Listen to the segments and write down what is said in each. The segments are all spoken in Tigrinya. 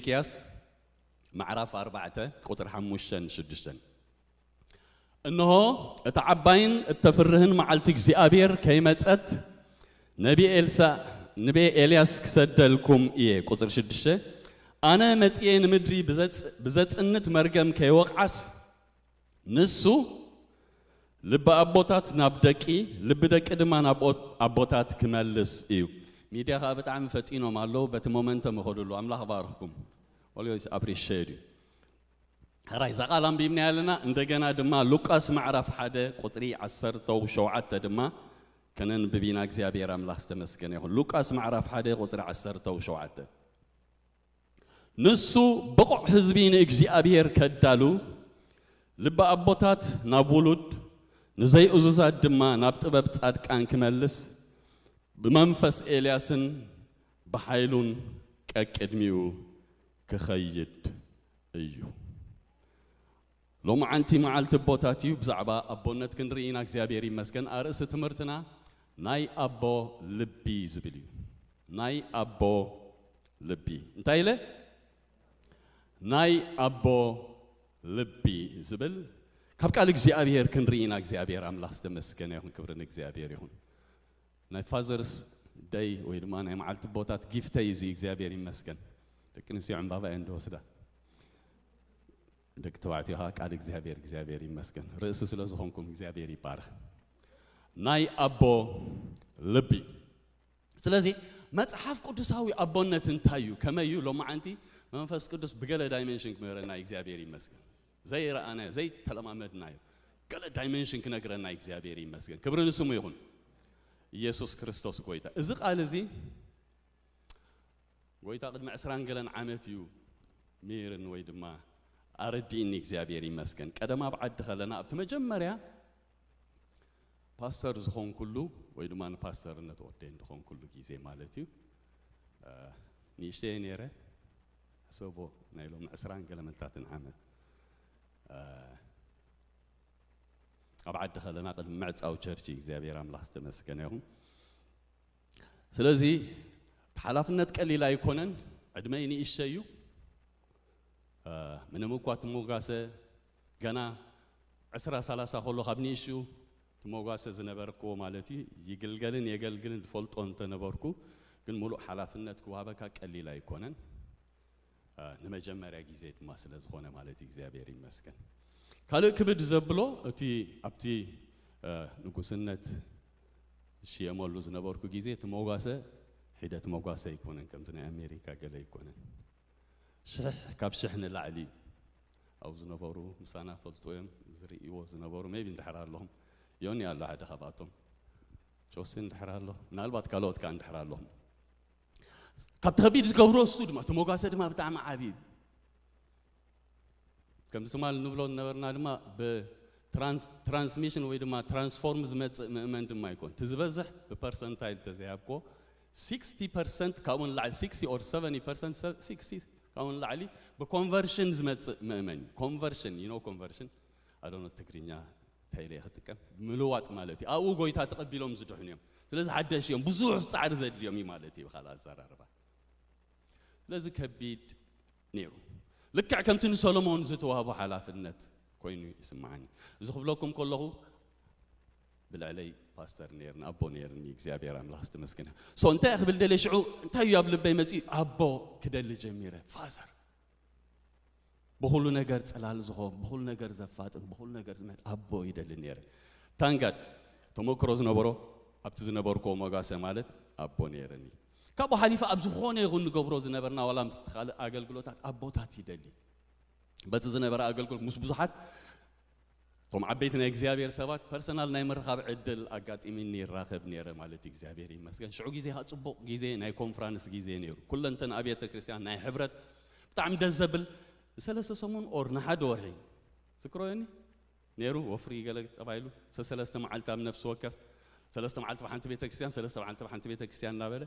ሚልክያስ ምዕራፍ ኣርባዕተ ቁጽሪ ሓሙሽተን ሽዱሽተን። እንሆ፣ እታ ዓባይን እተፍርህን መዓልቲ እግዚኣብሔር ከይመጸት፣ ነቢ ኤልሳዕ፣ ነቢ ኤልያስ ክሰደልኩም እየ። ቁጽሪ ሽዱሽተ፣ ኣነ መጺኤ ንምድሪ ብዘጽ-፣ ብዘጽንት መርገም ከይወቕዓስ፣ ንሱ ልቢ ኣቦታት ናብ ደቂ፣ ልቢ ደቂ ድማ ናብ ኦ-፣ ኣቦታት ክመልስ እዩ። ሚድያ ከኣ ብጣዕሚ ፈጢኖም ኣለዉ፣ በቲ ሞመንተም ይኸዱ ኣለዉ። ኣምላኽ ባርኽኩም። Always appreciate you። ሕራይ፣ እዛ ቃል ኣንቢብናያ ኣለና። እንደገና ድማ ሉቃስ ምዕራፍ ሓደ ቁጽሪ ዓሰርተ ሸውዓተ ድማ ከነንብብ ኢና። እግዚኣብሔር ኣምላኽ ዝተመስገነ ይኹን። ሉቃስ ምዕራፍ ሓደ ቁጽሪ ዓሰርተ ሸውዓተ። ንሱ ብቑዕ ህዝቢ ንእግዚኣብሔር ከዳሉ፣ ልቢ ኣቦታት ናብ ውሉድ፣ ንዘይእዙዛት ድማ ናብ ጥበብ ጻድቃን ክመልስ፣ ብመንፈስ ኤልያስን ብሓይሉን ቀቅድሚኡ ክኸይድ እዩ። ሎማዓንቲ መዓልቲ ኣቦታት እዩ። ብዛዕባ ኣቦነት ክንርኢ ኢና። እግዚኣብሔር ይመስገን። ኣርእስቲ ትምህርትና ናይ ኣቦ ልቢ ዝብል እዩ። ናይ ኣቦ ልቢ። እንታይ ኢለ? ናይ ኣቦ ልቢ ዝብል ካብ ቃል እግዚኣብሔር ክንርኢ ኢና። እግዚኣብሔር ኣምላኽ ዝተመስገነ ይኹን። ክብሪ ንእግዚኣብሔር ይኹን። ናይ ፋዘርስ ደይ ወይ ድማ ናይ መዓልቲ ኣቦታት ጊፍተይ እዚ። እግዚኣብሔር ይመስገን። ደቂ ኣንስትዮ ዕምባባ እየን ዝወስዳ። ደቂ ተባዕትዮ ከዓ ቃል እግዚኣብሔር፣ እግዚኣብሔር ይመስገን። ርእሲ ስለ ዝኾንኩም እግዚኣብሔር ይባረኽ። ናይ ኣቦ ልቢ። ስለዚ መጽሓፍ ቅዱሳዊ ኣቦነት እንታይ እዩ? ከመይ እዩ? ሎማዓንቲ መንፈስ ቅዱስ ብገለ ዳይሜንሽን ክምህረና እዩ። እግዚኣብሔር ይመስገን። ዘይረኣናዮ፣ ዘይተለማመድናዮ ገለ ዳይሜንሽን ክነግረና እዩ። እግዚኣብሔር ይመስገን። ክብሪ ንስሙ ይኹን። ኢየሱስ ክርስቶስ ጎይታ። እዚ ቃል እዚ ጎይታ ቅድሚ ዕስራን ገለን ዓመት እዩ ምሂርኒ ወይ ድማ ኣረዲእኒ። እግዚኣብሔር ይመስገን። ቀደም ኣብ ዓዲ ከለና ኣብቲ መጀመርያ ፓስተር ዝኾንኩሉ ወይ ድማ ንፓስተርነት ኦርዴን ዝኾንኩሉ ግዜ ማለት እዩ። እ፣ ንእሽተይ ነይረ፣ ሕሰቦ ናይ ሎሚ ዕስራን ገለመልታትን ዓመት። እ፣ ኣብ ዓዲ ከለና ቅድሚ ምዕጻው ቸርች እዩ። እግዚኣብሔር ኣምላኽ ዝተመስገነ ይኹን። ስለዚ እቲ ሓላፍነት ቀሊል ኣይኮነን። ዕድመይ ንእሽተይ እዩ። እ፣ ምንም እኳ ትሞጋሰ ገና ዕስራ ሰላሳ ከሎ ካብ ንእሽኡ ትሞጋሰ ዝነበርክዎ ማለት እዩ። ይግልገልን የገልግልን ዝፈልጦ እንተነበርኩ ግን ሙሉእ ሓላፍነት ክወሃበካ ቀሊል ኣይኮነን። እ፣ ንመጀመርያ ግዜ ድማ ስለ ዝኾነ ማለት እዩ። እግዚኣብሔር ይመስገን። ካልእ ክብድ ዘብሎ እቲ ኣብቲ፣ እ፣ ንጉስነት ዝሽየመሉ ዝነበርኩ ግዜ እቲ መጓሰ ሒደት መጓሰ ኣይኮነን፣ ከምቲ ናይ ኣሜሪካ ገለ ኣይኮነን። ሽሕ ካብ ሽሕ ንላዕሊ እዩ። ኣብኡ ዝነበሩ ምሳና ፈልጡ እዮም ዝርእይዎ ዝነበሩ፣ ሜቢ እንድሕር ኣለኹም። ዮኒ ኣሎ ሓደ ካብኣቶም። ጆሲ እንድሕር ኣሎ፣ ምናልባት ካልኦት ከኣ እንድሕር ኣለኹም። ካብቲ ከቢድ ዝገብሮ እሱ ድማ፣ እቲ መጓሰ ድማ ብጣዕሚ ዓብዪ እዩ። ከምዚ ትማል ንብሎ ዝነበርና ድማ ብትራን-፣ ትራንስሚሽን ወይ ድማ ትራንስፎርም ዝመጽእ ምእመን ድማ ኣይኮን። እቲ ዝበዝሕ ብፐርሰንታይል ተዘይሃብኮ፣ ሲክስቲ ፐርሰንት ካብኡ ንላዕሊ፣ ሲክስቲ or ሰቨንቲ ፐርሰንት፣ ሲክስቲ ካብኡ ንላዕሊ ብኮንቨርሽን ዝመጽእ ምእመን እዩ። ኮንቨርሽን፣ you know conversion? I don't know ትግርኛ እንታይ ኢለ ክጥቀም፣ ምልዋጥ ማለት እዩ። ኣብኡ ጎይታ ተቐቢሎም ዝድሕኑ እዮም። ስለዚ ሓደሽ እዮም፣ ብዙሕ ጻዕሪ ዘድልዮም እዩ ማለት እዩ ብኻልእ ኣዘራርባ። ስለዚ ከቢድ ነይሩ። ልክዕ ከምቲ ንሰሎሞን ዝተዋህቦ ሓላፍነት ኮይኑ ይስምዓኒ። እዚ ክብለኩም ከለኹ ብልዕለይ ፓስተር ነይርኒ፣ ኣቦ ነይርኒ፣ እግዚኣብሔር ኣምላኽ ዝተመስገነ። ሶ እንታይ ክብል ደልየ ሽዑ፣ እንታይ እዩ ኣብ ልበይ መጺኡ? ኣቦ ክደሊ ጀሚረ። ፋዘር። ብኹሉ ነገር ጽላል ዝኾን፣ ብኹሉ ነገር ዘፋጥን፣ ብኹሉ ነገር ዝምሕጥ ኣቦ ይደሊ ነይረ። ታንጋድ ተመክሮ ዝነበሮ ኣብቲ ዝነበርኩዎ መጓሰ ማለት ኣቦ ነይረኒ። ካብኡ ሓሊፈ ኣብ ዝኾነ ይኹን ንገብሮ ዝነበርና ዋላ ምስ ካልእ ኣገልግሎታት ኣቦታት ይደሊ። በቲ ዝነበረ ኣገልግሎት ምስ ብዙሓት እቶም ዓበይቲ ናይ እግዚኣብሔር ሰባት ፐርሰናል ናይ ምርኻብ ዕድል ኣጋጢሚኒ ይራኸብ ነይረ ማለት እዩ። እግዚኣብሔር ይመስገን። ሽዑ ግዜ ከዓ ጽቡቕ ግዜ ናይ ኮንፍራንስ ግዜ ነይሩ። ኩለንተን ኣብያተ ክርስቲያን ናይ ሕብረት ብጣዕሚ ደስ ዘብል ንሰለስተ ሰሙን ኦር ንሓደ ወርሒ ዝክሮየኒ ነይሩ። ወፍሪ ገለ ተባሂሉ ሰለስተ መዓልቲ ኣብ ነፍሲ ወከፍ፣ ሰለስተ መዓልቲ ብሓንቲ ቤተ ክርስቲያን፣ ሰለስተ መዓልቲ ብሓንቲ ቤተ ክርስቲያን እናበለ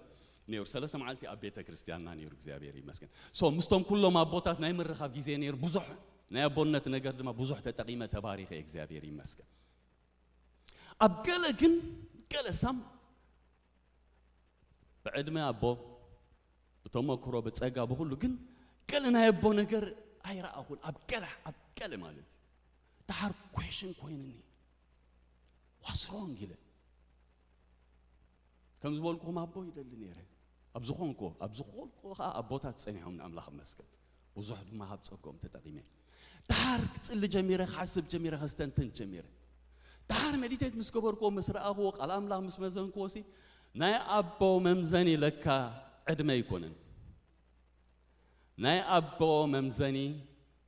ነይሩ። ሰለስተ መዓልቲ ኣብ ቤተ ክርስቲያንና ነይሩ። እግዚኣብሔር ይመስገን። ሶ ምስቶም ኩሎም ኣቦታት ናይ ምርኻብ ግዜ ነይሩ። ብዙሕ ናይ ኣቦነት ነገር ድማ ብዙሕ ተጠቒመ ተባሪኸ። እግዚኣብሔር ይመስገን። ኣብ ገለ ግን ገለ ሳም ብዕድመ ኣቦ፣ ብተመክሮ፣ ብጸጋ፣ ብኹሉ ግን ገለ ናይ ኣቦ ነገር ኣይረኣኹን። ኣብ ገለ ኣብ ገለ ማለት እዩ። ደሓር ኩዌሽን ኮይንኒ ዋስሮንግ ኢለ ከም ዝበልኩኹም ኣቦ ይደሊ ነይረ። ኣብ ዝኾንኩ ኣብ ዝኾንኩ ከዓ ኣቦታት ጸኒሖም ንኣምላኽ መስገን። ብዙሕ ድማ ካብ ጸጎም ተጠቒመ። ደሓር ክጽሊ ጀሚረ፣ ክሓስብ ጀሚረ፣ ከስተንትን ጀሚረ። ደሓር ሜዲቴት ምስ ገበርኩዎ፣ ምስ ረኣኹዎ፣ ቃል ኣምላኽ ምስ መዘንኩዎ ሲ ናይ ኣቦ መምዘኒ ለካ ዕድመ ኣይኮነን። ናይ ኣቦ መምዘኒ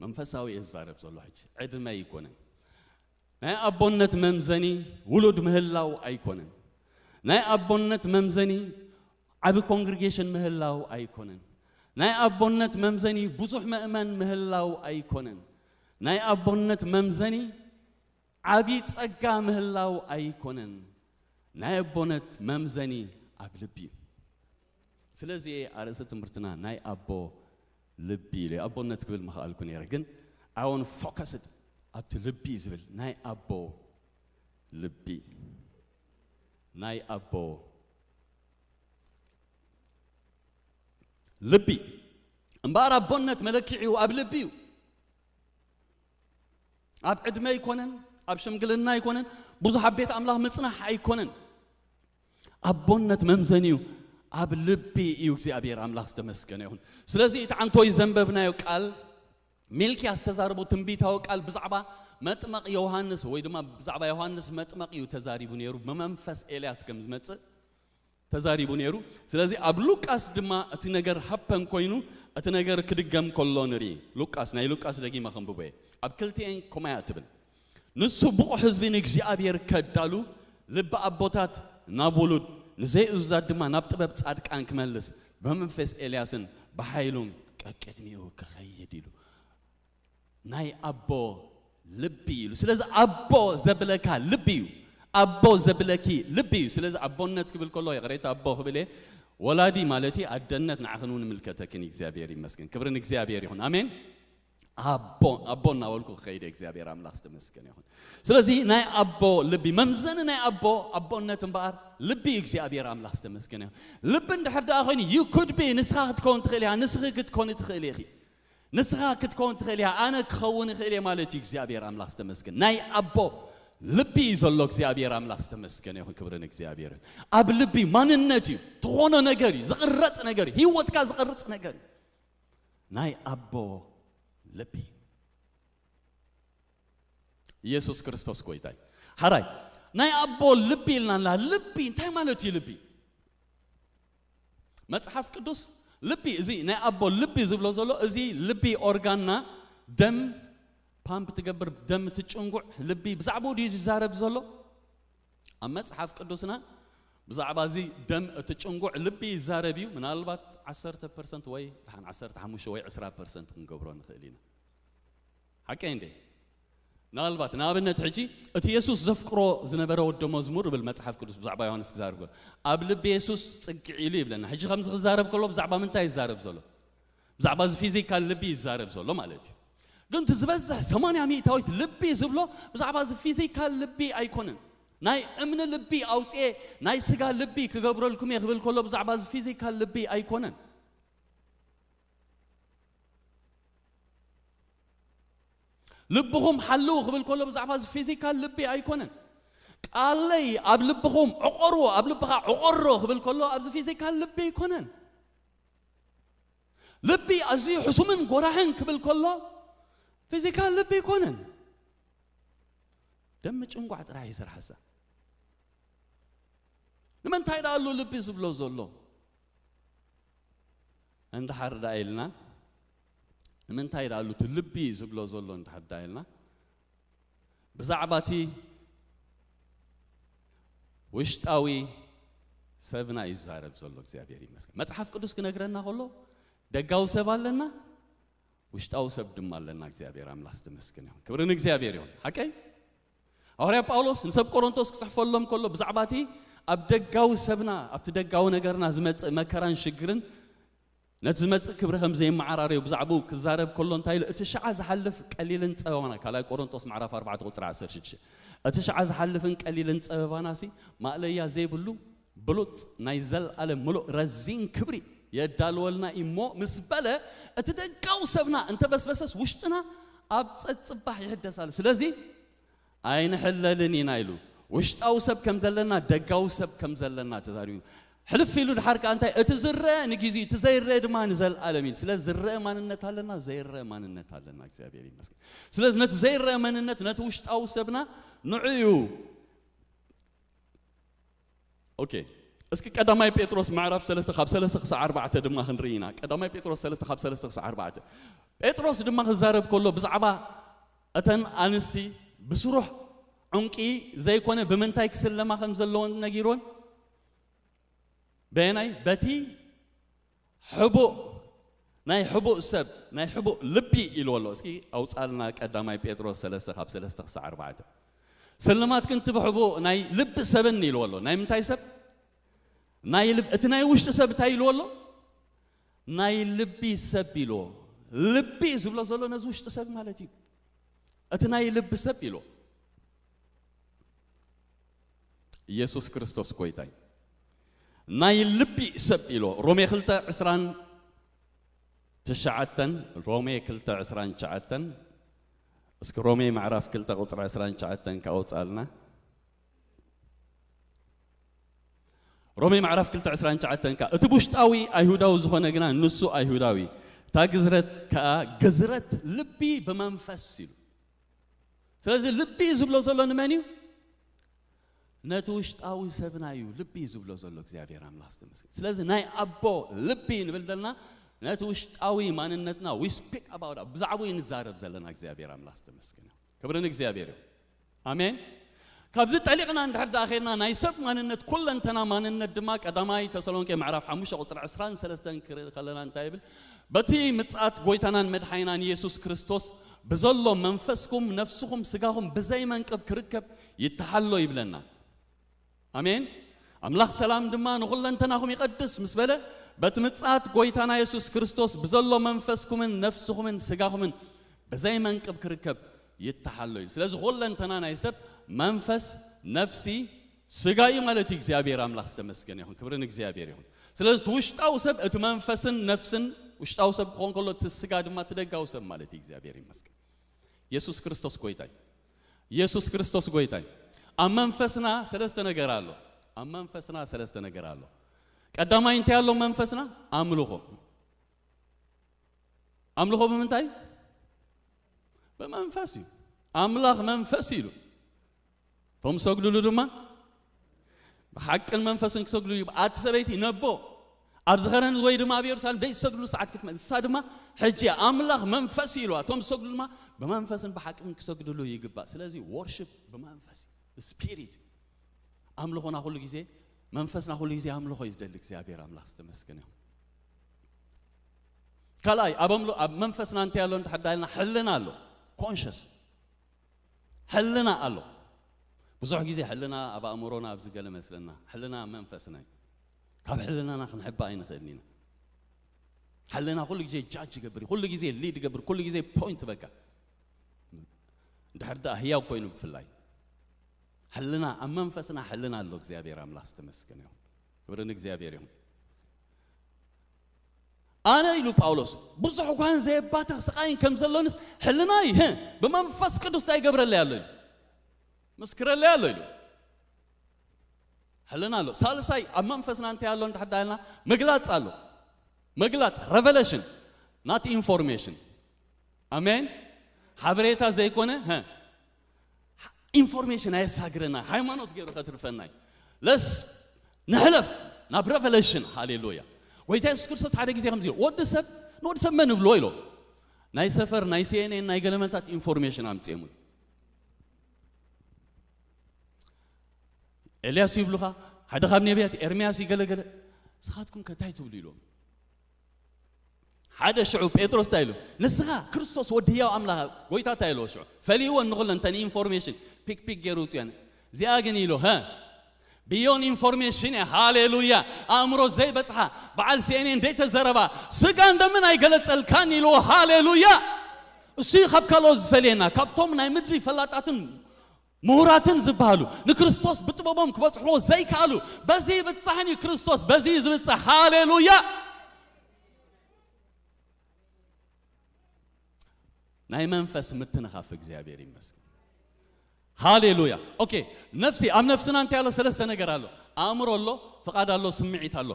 መንፈሳዊ እየ ዝዛረብ ዘሎ ሕጂ፣ ዕድመ ኣይኮነን። ናይ ኣቦነት መምዘኒ ውሉድ ምህላው ኣይኮነን። ናይ ኣቦነት መምዘኒ ዓቢ ኮንግሪጌሽን ምህላው ኣይኮነን። ናይ ኣቦነት መምዘኒ ብዙሕ መእመን ምህላው ኣይኮነን። ናይ ኣቦነት መምዘኒ ዓቢ ጸጋ ምህላው ኣይኮነን። ናይ ኣቦነት መምዘኒ ኣብ ልቢ እዩ። ስለዚ ኣርእስቲ ትምህርትና ናይ ኣቦ ልቢ ኢለ ኣቦነት ክብል ምኽኣልኩ ነይረ፣ ግን ኣዎን ፎከስድ ኣብቲ ልቢ ዝብል ናይ ኣቦ ልቢ፣ ናይ ኣቦ ልቢ እምበኣር ኣቦነት መለክዒኡ ኣብ ልቢ እዩ። ኣብ ዕድመ ኣይኮነን፣ ኣብ ሽምግልና ኣይኮነን፣ ብዙሕ ኣብ ቤት ኣምላኽ ምጽናሕ ኣይኮነን። ኣቦነት መምዘኒኡ ኣብ ልቢ እዩ። እግዚኣብሔር ኣምላኽ ዝተመስገነ ይኹን። ስለዚ እቲ ዓንቶይ ዘንበብናዮ ቃል፣ ሚልክያስ ዝተዛረቦ ትንቢታዊ ቃል ብዛዕባ መጥመቕ ዮሃንስ ወይ ድማ ብዛዕባ ዮሃንስ መጥመቕ እዩ ተዛሪቡ ነይሩ፣ ብመንፈስ ኤልያስ ከም ዝመጽእ ተዛሪቡ ነይሩ። ስለዚ ኣብ ሉቃስ ድማ እቲ ነገር ሃፐን ኮይኑ እቲ ነገር ክድገም ከሎ ንርኢ። ሉቃስ፣ ናይ ሉቃስ ደጊመ ከንብቦ እየ። ኣብ ክልቲኤን ኮማያ ትብል። ንሱ ብቑዕ ህዝቢ ንእግዚኣብሔር ከዳሉ፣ ልቢ ኣቦታት ናብ ውሉድ፣ ንዘይእዙዛት ድማ ናብ ጥበብ ጻድቃን ክመልስ፣ ብመንፈስ ኤልያስን ብሓይሉን ቀቅድሚኡ ክኸይድ ኢሉ። ናይ ኣቦ ልቢ ኢሉ። ስለዚ ኣቦ ዘብለካ ልቢ እዩ። ኣቦ ዘብለኪ ልቢ እዩ። ስለዚ ኣቦነት ክብል ከሎ ይቕሬታ ኣቦ ክብል እየ። ወላዲ ማለት እዩ። ኣደነት ንዓኽን እውን ይምልከተክን። እግዚኣብሔር ይመስገን። ክብሪ ንእግዚኣብሔር ይኹን። ኣሜን። ኣቦ፣ ኣቦ እናበልኩ ክኸይድ እየ። እግዚኣብሔር ኣምላኽ ዝተመስገነ ይኹን። ስለዚ ናይ ኣቦ ልቢ፣ መምዘኒ ናይ ኣቦ፣ ኣቦነት እምበኣር ልቢ እዩ። እግዚኣብሔር ኣምላኽ ዝተመስገነ ይኹን። ልቢ እንድሕር ደኣ ኮይኑ፣ you could be፣ ንስኻ ክትከውን ትኽእል ኢኻ፣ ንስኺ ክትኮኒ ትኽእል ኢኺ። ንስኻ ክትከውን ትኽእል ኢኻ፣ ኣነ ክኸውን እኽእል እየ ማለት እዩ። እግዚኣብሔር ኣምላኽ ዝተመስገን። ናይ ኣቦ ልቢ እዩ ዘሎ። እግዚኣብሔር ኣምላኽ ዝተመስገነ ይኹን። ክብሪ ንእግዚኣብሔር ይኹን። ኣብ ልቢ ማንነት እዩ። ትኾኖ ነገር እዩ። ዝቕረጽ ነገር እዩ። ህይወትካ ዝቐርጽ ነገር እዩ። ናይ ኣቦ ልቢ። ኢየሱስ ክርስቶስ ጎይታ እዩ። ሓራይ፣ ናይ ኣቦ ልቢ ኢልና ኣላ። ልቢ እንታይ ማለት እዩ? ልቢ፣ መጽሓፍ ቅዱስ ልቢ፣ እዚ ናይ ኣቦ ልቢ ዝብሎ ዘሎ፣ እዚ ልቢ ኦርጋንና፣ ደም ፓምፕ ትገብር፣ ደም ትጭንጉዕ ልቢ፣ ብዛዕባኡ ድዩ ዝዛረብ ዘሎ? ኣብ መጽሓፍ ቅዱስና ብዛዕባ እዚ ደም እቲ ጭንጉዕ ልቢ ይዛረብ እዩ። ምናልባት ዓሰርተ ፐርሰንት ወይ ደሓን ዓሰርተ ሓሙሽተ ወይ ዕስራ ፐርሰንት ክንገብሮ ንኽእል ኢና። ሓቀይ እንዴ? ምናልባት ንኣብነት ሕጂ እቲ የሱስ ዘፍቅሮ ዝነበረ ወዲ መዝሙር ይብል መጽሓፍ ቅዱስ ብዛዕባ ዮሃንስ ክዛረብ ከሎ፣ ኣብ ልቢ የሱስ ጽግዕ ኢሉ ይብለና። ሕጂ ከምዚ ክዛረብ ከሎ ብዛዕባ ምንታይ ይዛረብ ዘሎ? ብዛዕባ እዚ ፊዚካል ልቢ ይዛረብ ዘሎ ማለት እዩ። ግን እቲ ዝበዝሕ ሰማንያ ሚእታዊት ልቢ ዝብሎ ብዛዕባ እዚ ፊዚካል ልቢ ኣይኮነን። ናይ እምኒ ልቢ ኣውፅኤ ናይ ስጋ ልቢ ክገብረልኩም እየ ክብል ከሎ ብዛዕባ እዚ ፊዚካል ልቢ ኣይኮነን። ልብኹም ሓልው ክብል ከሎ ብዛዕባ እዚ ፊዚካል ልቢ ኣይኮነን። ቃለይ ኣብ ልብኹም ዕቆርዎ፣ ኣብ ልብኻ ዕቆሮ ክብል ከሎ ኣብዚ ፊዚካል ልቢ ኣይኮነን። ልቢ ኣዝዩ ሕሱምን ጎራሕን ክብል ከሎ ፊዚካል ልቢ ኣይኮነን። ደም ጭንጓዕ ጥራሕ እዩ ስራሕ እዛ። ንምንታይ ደኣ ኣሉ ልቢ ዝብሎ ዘሎ? እንድሓር ደኣ ኢልና፣ ንምንታይ ደኣ ኣሉ እቲ ልቢ ዝብሎ ዘሎ እንድሓር ደኣ ኢልና፣ ብዛዕባ እቲ ውሽጣዊ ሰብና እዩ ዝዛረብ ዘሎ። እግዚኣብሔር ይመስገን። መጽሓፍ ቅዱስ ክነግረና ከሎ ደጋዊ ሰብ ኣለና፣ ውሽጣዊ ሰብ ድማ ኣለና። እግዚኣብሔር ኣምላኽ ዝተመስገነ ይሁን። ክብሪ ንእግዚኣብሔር ይሁን። ሓቀይ? ሃዋርያ ጳውሎስ ንሰብ ቆሮንቶስ ክጽሕፈሎም ከሎ ብዛዕባ እቲ ኣብ ደጋዊ ሰብና፣ ኣብቲ ደጋዊ ነገርና ዝመጽእ መከራን ሽግርን፣ ነቲ ዝመጽእ ክብሪ ከም ዘይመዓራረዩ ብዛዕባኡ ክዛረብ ከሎ እንታይ ኢሉ? እቲ ሽዓ ዝሓልፍ ቀሊልን ጸበባና፣ ካልኣይ ቆሮንቶስ ምዕራፍ ኣርባዕተ ቁጽሪ ዓሰርተ ሽዱሽተ። እቲ ሽዓ ዝሓልፍን ቀሊልን ጸበባናሲ ማእለያ ዘይብሉ ብሉጽ ናይ ዘለኣለም ምሉእ ረዚን ክብሪ የዳልወልና እሞ ምስ በለ፣ እቲ ደጋዊ ሰብና እንተበስበሰስ ውሽጥና ኣብ ጸጽባሕ ይሕደስ ኣለ። ስለዚ ኣይንሕለልን ኢና ኢሉ። ውሽጣዊ ሰብ ከም ዘለና፣ ደጋዊ ሰብ ከም ዘለና ተዛሪቡ። ሕልፍ ኢሉ ድሓር ከኣ እንታይ? እቲ ዝረአ ንጊዜኡ፣ እቲ ዘይረአ ድማ ንዘለኣለም ኢሉ። ስለ ዝረአ ማንነት ኣለና፣ ዘይረአ ማንነት ኣለና። እግዚኣብሔር ይመስገን። ስለዚ ነቲ ዘይረአ መንነት፣ ነቲ ውሽጣዊ ሰብና ንዕኡ። ኦኬ፣ እስኪ ቀዳማይ ጴጥሮስ ምዕራፍ ሰለስተ ካብ ሰለስተ ክሳዕ ኣርባዕተ ድማ ክንርኢ ኢና። ቀዳማይ ጴጥሮስ ሰለስተ ካብ ሰለስተ ክሳዕ ኣርባዕተ። ጴጥሮስ ድማ ክዛረብ ከሎ ብዛዕባ እተን ኣንስቲ ብስሩሕ ዕንቂ ዘይኮነ ብምንታይ ክስለማ ከም ዘለዎን ነጊሮን። በየናይ? በቲ ሕቡእ፣ ናይ ሕቡእ ሰብ፣ ናይ ሕቡእ ልቢ ኢልዎ ኣሎ። እስኪ ኣውጻልና ቀዳማይ ጴጥሮስ ሰለስተ ካብ ሰለስተ ክሳዕ ኣርባዕተ። ስልማት ክንቲ ብሕቡእ ናይ ልቢ ሰብን ኢልዎ ኣሎ። ናይ ምንታይ ሰብ? ናይ ልብ-፣ እቲ ናይ ውሽጢ ሰብ እንታይ ኢልዎ ኣሎ? ናይ ልቢ ሰብ ኢልዎ። ልቢ ዝብሎ ዘሎ ነዚ ውሽጢ ሰብ ማለት እዩ። እቲ ናይ ልቢ ሰብ ኢልዎ። ኢየሱስ ክርስቶስ ጎይታይ። ናይ ልቢ ሰብ ኢልዎ። ሮሜ ክልተ ዕስራን ትሽዓተን፣ ሮሜ ክልተ ዕስራን ትሽዓተን። እስኪ ሮሜ ምዕራፍ ክልተ ቁጽሪ ዕስራን ትሽዓተን ካውጻልና። ሮሜ ምዕራፍ ክልተ ዕስራን ትሽዓተን ከኣ፣ እቲ ብውሽጣዊ ኣይሁዳዊ ዝኾነ ግና ንሱ ኣይሁዳዊ፣ እታ ግዝረት ከኣ ግዝረት ልቢ ብመንፈስ ኢሉ። ስለዚ ልቢ ዝብሎ ዘሎ ንመን እዩ? ነቲ ውሽጣዊ ሰብና እዩ ልቢ ዝብሎ ዘሎ እግዚኣብሔር ኣምላኽ ዝተመስገን። ስለዚ ናይ ኣቦ ልቢ ንብል ዘለና ነቲ ውሽጣዊ ማንነትና፣ we speak about፣ ብዛዕባኡ እዩ ንዛረብ ዘለና። እግዚኣብሔር ኣምላኽ ዝተመስገነ። ክብሪ ንእግዚኣብሔር እዩ። ኣሜን። ካብዚ ጠሊቕና እንድሕር ደኣ ኸድና ናይ ሰብ ማንነት፣ ኩለንተና ማንነት ድማ ቀዳማይ ተሰሎንቄ ምዕራፍ ሓሙሽተ ቁጽሪ ዕስራን ሰለስተን ክርኢ ከለና እንታይ ይብል? በቲ ምጽኣት ጎይታናን መድሓኒናን ኢየሱስ ክርስቶስ ብዘሎ መንፈስኩም፣ ነፍስኹም፣ ስጋኹም ብዘይ መንቅብ ክርከብ ይተሓሎ ይብለና። ኣሜን። ኣምላኽ ሰላም ድማ ንኹለንተናኹም ይቐድስ ምስ በለ፣ በቲ ምጽኣት ጎይታና የሱስ ክርስቶስ ብዘሎ መንፈስኩምን ነፍስኹምን ስጋኹምን ብዘይ መንቅብ ክርከብ ይተሓሎ እዩ። ስለዚ ኩለንተና ናይ ሰብ መንፈስ፣ ነፍሲ፣ ስጋ እዩ ማለት እዩ። እግዚኣብሔር ኣምላኽ ዝተመስገነ ይኹን። ክብሪ ንእግዚኣብሔር ይኹን። ስለዚ እቲ ውሽጣዊ ሰብ፣ እቲ መንፈስን ነፍስን ውሽጣዊ ሰብ ክኾን ከሎ፣ እቲ ስጋ ድማ እቲ ደጋዊ ሰብ ማለት እዩ። እግዚኣብሔር ይመስገን። የሱስ ክርስቶስ ጎይታ እዩ። የሱስ ክርስቶስ ጎይታ እዩ። ኣብ መንፈስና ሰለስተ ነገር ኣሎ። ኣብ መንፈስና ሰለስተ ነገር ኣሎ። ቀዳማይ እንታይ ኣሎ መንፈስና? ኣምልኾ። ኣምልኾ ብምንታይ? ብመንፈስ እዩ። ኣምላኽ መንፈስ እዩ ኢሉ። እቶም ዝሰግዱሉ ድማ ብሓቅን መንፈስን ክሰግዱ እዩ። ኣቲ ሰበይቲ ነቦ ኣብ ዝኸረን ወይ ድማ ኣብ የሩሳሌም ደይ ዝሰግዱሉ ሰዓት ክትመጽእ፣ ንሳ ድማ ሕጂ ኣምላኽ መንፈስ እዩ ኢልዋ። እቶም ዝሰግዱ ድማ ብመንፈስን ብሓቅን ክሰግዱሉ ይግባእ። ስለዚ ወርሽፕ ብመንፈስ እዩ፣ ስፒሪት። ኣምልኾና ኩሉ ግዜ፣ መንፈስና ኩሉ ግዜ ኣምልኾ እዩ ዝደሊ። እግዚኣብሔር ኣምላኽ ዝተመስገነ ይኹን። ካልኣይ ኣብ ኣምሎ-፣ ኣብ መንፈስና እንታይ ኣሎ እንድሕር ዳልና ሕልና ኣሎ፣ ኮንሽስ ሕልና ኣሎ። ብዙሕ ግዜ ሕልና ኣብ ኣእምሮና ኣብዚ ገለ መስለና፣ ሕልና ኣብ መንፈስና እዩ። ካብ ሕልናና ክንሕባእ ኣይንኽእልን ኢና። ሕልና ኩሉ ግዜ ጃጅ ይገብር እዩ፣ ኩሉ ግዜ ሊድ ይገብር፣ ኩሉ ግዜ ፖይንት በቃ። እንድሕር ደኣ ህያው ኮይኑ ብፍላይ ሕልና ኣብ መንፈስና ሕልና ኣሎ። እግዚኣብሔር ኣምላኽ ዝተመስገነ ይኹን። ክብሪ ንእግዚኣብሔር ይኹን። ኣነ ኢሉ ጳውሎስ ብዙሕ ጓን ዘየባትኽ ስቓይን ከም ዘሎንስ ሕልናይ፣ ህ፣ ብመንፈስ ቅዱስ እንታይ ይገብረለይ ኣሎ ኢሉ፣ ምስክረለይ ኣሎ ኢሉ። ሕልና ኣሎ። ሳልሳይ ኣብ መንፈስና እንታይ ኣሎ እንድሕር ዳልና ምግላጽ ኣሎ። ምግላጽ፣ ሬቨሌሽን፣ ናት ኢንፎርሜሽን። ኣሜን። ሓበሬታ ዘይኮነ፣ ሀ፣ ኢንፎርሜሽን ኣየሳግረና፣ ሃይማኖት ገይሩ ከትርፈና እዩ። ለስ ንሕለፍ ናብ ሬቨሌሽን። ሃሌሉያ። ጎይታ የሱስ ክርስቶስ ሓደ ግዜ ከምዚ ኢሉ፣ ወዲ ሰብ፣ ንወዲ ሰብ መን ይብልዎ ኢሎ። ናይ ሰፈር፣ ናይ ሲ ኤን ኤን፣ ናይ ገለመታት ኢንፎርሜሽን ኣምጽኦም። ኤልያስ ይብሉኻ፣ ሓደ ካብ ነቢያት ኤርምያስ ይገለገለ፣ ንስኻትኩም ከ እንታይ ትብሉ ኢሎም። ሓደ ሽዑ ጴጥሮስ እንታይ ኢሉ? ንስኻ ክርስቶስ ወዲ ህያው ኣምላኽ ጎይታ እንታይ ኢልዎ ሽዑ? ፈሊዎ ንኹለን እተን ኢንፎርሜሽን ፒክ ፒክ ገይሩ ውፅኦን። እዚኣ ግን ኢሉ፣ ሀ? ብዮን ኢንፎርሜሽን እያ። ሃሌሉያ። ኣእምሮ ዘይበጽሓ፣ በዓል ሲ ኤን ኤን ዘይተዘረባ፣ ስጋ እንደምን ኣይገለጸልካን ኢልዎ። ሃሌሉያ። እሱ እዩ ካብ ካልኦት ዝፈልየና፣ ካብቶም ናይ ምድሪ ፈላጣትን ምሁራትን ዝበሃሉ ንክርስቶስ ብጥበቦም ክበጽሕዎ ዘይከኣሉ። በዚ ይብጻሕን እዩ ክርስቶስ፣ በዚ እዩ ዝብጻሕ። ሃሌሉያ። ናይ መንፈስ ምትንኻፍ እግዚኣብሔር ይመስገን። ሃሌሉያ። ኦኬ፣ ነፍሲ ኣብ ነፍስና እንታይ ኣሎ? ሰለስተ ነገር ኣሎ። ኣእምሮ ኣሎ፣ ፍቓድ ኣሎ፣ ስምዒት ኣሎ።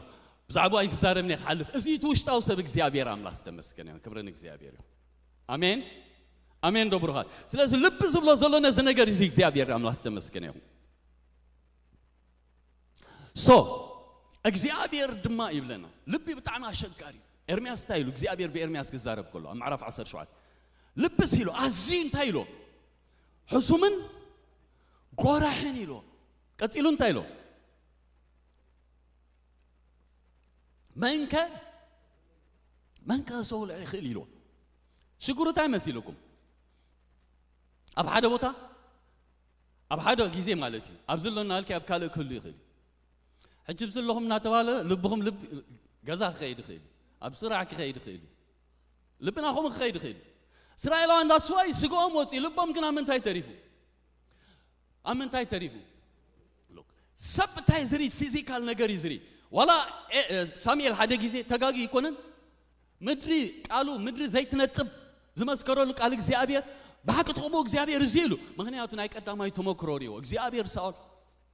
ብዛዕባኡ ኣይክዛረብን እየ ክሓልፍ። እዚ እቲ ውሽጣዊ ሰብ እግዚኣብሔር ኣምላኽ ዝተመስገነ ይኹን። ክብሪ ንእግዚኣብሔር ይኹን። ኣሜን፣ ኣሜን ዶ ብሩኻት? ስለዚ ልቢ ዝብሎ ዘሎ ነዚ ነገር እዚ እግዚኣብሔር ኣምላኽ ዝተመስገነ ይኹን። ሶ እግዚኣብሔር ድማ ይብለና። ልቢ ብጣዕሚ ኣሸጋሪ እዩ። ኤርምያስ እንታይ ኢሉ? እግዚኣብሔር ብኤርምያስ ክዛረብ ከሎ ኣብ ምዕራፍ ዓሰርተ ሸውዓተ፣ ልብስ ኢሉ ኣዝዩ እንታይ ኢሉ? ሕሱምን ጎራሕን ኢሉ። ቀጺሉ እንታይ ኢሉ? መንከ መንከ ከሰውሎ ይኽእል ኢሉ። ሽግሩ እንታይ መሲልኩም? ኣብ ሓደ ቦታ ኣብ ሓደ ግዜ ማለት እዩ። ኣብዚ ኣሎ እናበልኪ ኣብ ካልእ ክህሉ ይኽእል እዩ። ሕጂ ኣብዚ ኣለኹም እናተባለ ልብኹም ልብ ገዛ ክኸይድ ይኽእል እዩ። ኣብ ስራሕ ክኸይድ ይኽእል እዩ። ልብና ከምኡ ክኸይድ ይኽእል እዩ። እስራኤላውያን that's why ስግኦም ወፂኡ፣ ልቦም ግን ኣብ ምንታይ ተሪፉ? ኣብ ምንታይ ተሪፉ? Look፣ ሰብ እንታይ ዝርኢ? ፊዚካል ነገር እዩ ዝርኢ። ዋላ ኤ- ኤ- ሳሙኤል ሓደ ግዜ ተጋጊ ይኮነን? ምድሪ ቃሉ ምድሪ ዘይትነጥብ ዝመስከረሉ ቃል እግዚኣብሔር ብሓቂ ትቕቡ እግዚኣብሔር እዚ ኢሉ። ምክንያቱ ናይ ቀዳማይ ተመክሮ ሪዎ እግዚኣብሔር ሳኦል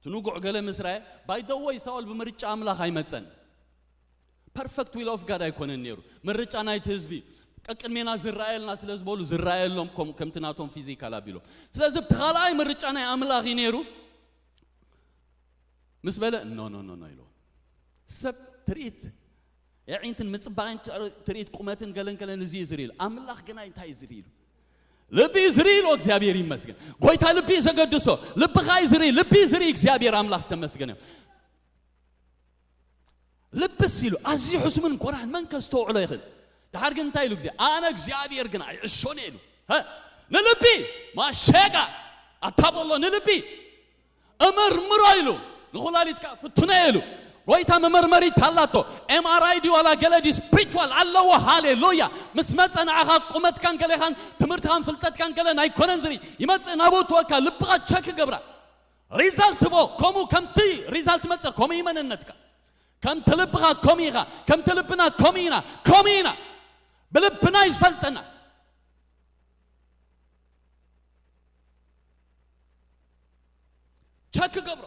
ትንጉዕ ገለ ምስራኤ ባይደወይ ሳኦል ብምርጫ ኣምላኽ ኣይመፀን። ፐርፈክት ዊል ኦፍ ጋድ ኣይኮነን ነይሩ። ምርጫ ናይቲ ህዝቢ ቀቅድሜና ዝረኣየልና ስለ ዝበሉ ዝረኣየሎም ከም- ከምቲ ናቶም ፊዚካል ኣቢሎም። ስለዚ እቲ ካልኣይ ምርጫ ናይ ኣምላኽ እዩ ነይሩ። ምስ በለ ኖ ኖ ኖ ኖ ኢሉ። ሰብ ትርኢት የዒንትን ምጽባቕን ትዕር- ትርኢት ቁመትን ገለን ገለን እዚ እዩ ዝርኢ ኢሉ። ኣምላኽ ግና እንታይ እዩ ዝርኢ ኢሉ? ልቢ እዩ ዝርኢ ኢሉ። እግዚኣብሔር ይመስገን። ጎይታ ልቢ እዩ ዘገድሶ። ልብኻ እዩ ዝርኢ፣ ልቢ እዩ ዝርኢ። እግዚኣብሔር ኣምላኽ ዝተመስገነ እዩ። ልብስ ኢሉ ኣዝዩ ሕሱምን ኮራህን መን ከስተውዕሎ ይኽእል? ድሓር ግን እንታይ ኢሉ? ግዜ ኣነ እግዚኣብሔር ግን ኣይዕሾን እየ ኢሉ። ሀ? ንልቢ ማሸጋ ኣታ በሎ ንልቢ እመርምሮ ኢሉ። ንኩላሊትካ ፍትኖ ኢሉ። ጎይታ መመርመሪት ኣላቶ። ኤምኣርኣይ ድዩ ዋላ ገለ ድዩ ስፕሪቹዋል ኣለዎ። ሃሌሉያ። ምስ መጸ ንዓኻ ቁመትካን ገሌኻን ትምህርትኻን ፍልጠትካን ገለ ኣይኮነን ዝርኢ። ይመጽእ ናብኡ ትወካ ልብኻ ቸክ ይገብራ። ሪዛልት ቦ ከምኡ ከምቲ ሪዛልት መጸ ከምኡ እዩ መንነትካ። ከምቲ ልብኻ ከምኡ ኢኻ። ከምቲ ልብና ከምኡ ኢና። ከምኡ ኢና። ብልብና እዩ ዝፈልጠና። ቸክ ገብሮ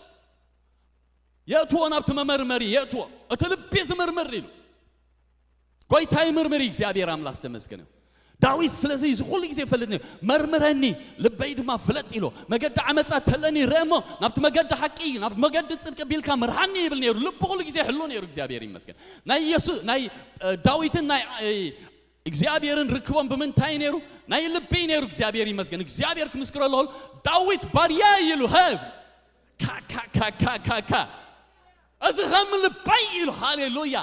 የእትዎ ናብቲ መመርመሪ የእትዎ። እቲ ልቢ ዝምርምር ኢሉ ጎይታ ይምርምር እዩ። እግዚኣብሔር ኣምላኽ ዝተመስገነ ይሁን። ዳዊት ስለዚ እዚ ኩሉ ግዜ ይፈልጥ ነይሩ። መርምረኒ ልበይ ድማ ፍለጥ ኢሎ መገዲ ዓመፃ ተለኒ ርአ እሞ ናብቲ መገዲ ሓቂ ናብቲ መገዲ ፅድቂ ቢልካ ምርሃኒ ይብል ነይሩ። ልቡ ኩሉ ግዜ ሕሉ ነይሩ። እግዚኣብሔር ይመስገን። ናይ የሱ ናይ እ፣ ዳዊትን ናይ እ፣ እግዚኣብሔርን ርክቦም ብምንታይ ነይሩ? ናይ ልቢ ነይሩ። እግዚኣብሔር ይመስገን። እግዚኣብሔር ክምስክሮ ኣለኹ። ዳዊት ባርያ ኢሉ ሀብ ካካካካካካ እዚ ከም ልበይ ኢሉ። ሃሌሉያ።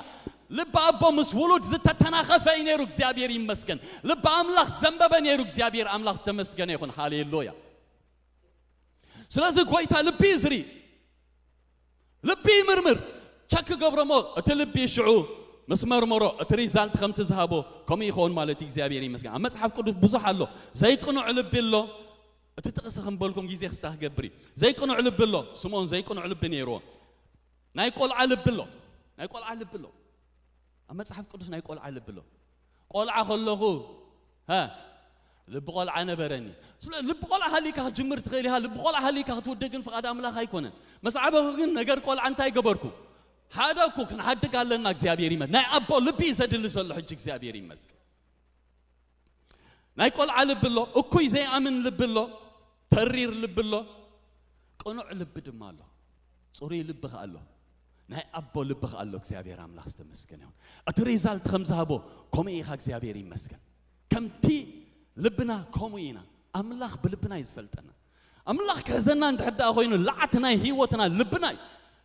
ልቢ ኣቦ ምስ ውሉድ ዝተተናኸፈ እዩ ነይሩ። እግዚኣብሔር ይመስገን። ልቢ ኣምላኽ ዘንበበ ነይሩ። እግዚኣብሔር ኣምላኽ ዝተመስገነ ይኹን። ሃሌሉያ። ስለዚ ጎይታ ልቢ እዩ ዝርኢ። ልቢ ይምርምር። ቸክ ገብሮ እሞ እቲ ልቢ ሽዑ ምስ መርመሮ እቲ ሪዛልት ከምቲ ዝሃቦ ከምኡ ይኸውን ማለት እዩ። እግዚኣብሔር ይመስገን። ኣብ መጽሓፍ ቅዱስ ብዙሕ ኣሎ። ዘይቅኑዕ ልቢ ኣሎ። እቲ ጥቕሲ ከም በልኩም ግዜ ክስታ ክገብር እዩ። ዘይቅኑዕ ልቢ ኣሎ። ስምኦን ዘይቅኑዕ ልቢ ነይርዎ። ናይ ቆልዓ ልቢ ኣሎ። ናይ ቆልዓ ልቢ ኣሎ። ኣብ መጽሓፍ ቅዱስ ናይ ቆልዓ ልቢ ኣሎ። ቆልዓ ከለኹ ሀ ልቢ ቆልዓ ነበረኒ። ስለ ልቢ ቆልዓ ሃሊካ ክትጅምር ትኽእል ኢኻ። ልቢ ቆልዓ ሃሊካ ክትውድእ ግን ፍቓድ ኣምላኽ ኣይኮነን። መስ ዓበኹ ግን ነገር ቆልዓ እንታይ ገበርኩ? ሓደግኩ። ክንሓድግ ኣለና። እግዚኣብሔር ይመስገን። ናይ ኣቦ ልቢ እዩ ዘድሊ ዘሎ ሕጂ። እግዚኣብሔር ይመስገን። ናይ ቆልዓ ልቢ ኣሎ፣ እኩይ ዘይኣምን ልቢ ኣሎ፣ ተሪር ልቢ ኣሎ፣ ቅኑዕ ልቢ ድማ ኣሎ። ጽሩይ ልቢ ከኣ ኣሎ። ናይ ኣቦ ልቢ ከኣ ኣሎ። እግዚኣብሔር ኣምላኽ ዝተመስገነ ይኹን። እቲ ሪዛልት ከም ዝሃቦ ከምኡ ኢኻ። እግዚኣብሔር ይመስገን። ከምቲ ልብና ከምኡ ኢና። ኣምላኽ ብልብና እዩ ዝፈልጠና። ኣምላኽ ክሕዘና እንድሕር ደኣ ኮይኑ ላዕቲ ናይ ህይወትና ልብና እዩ።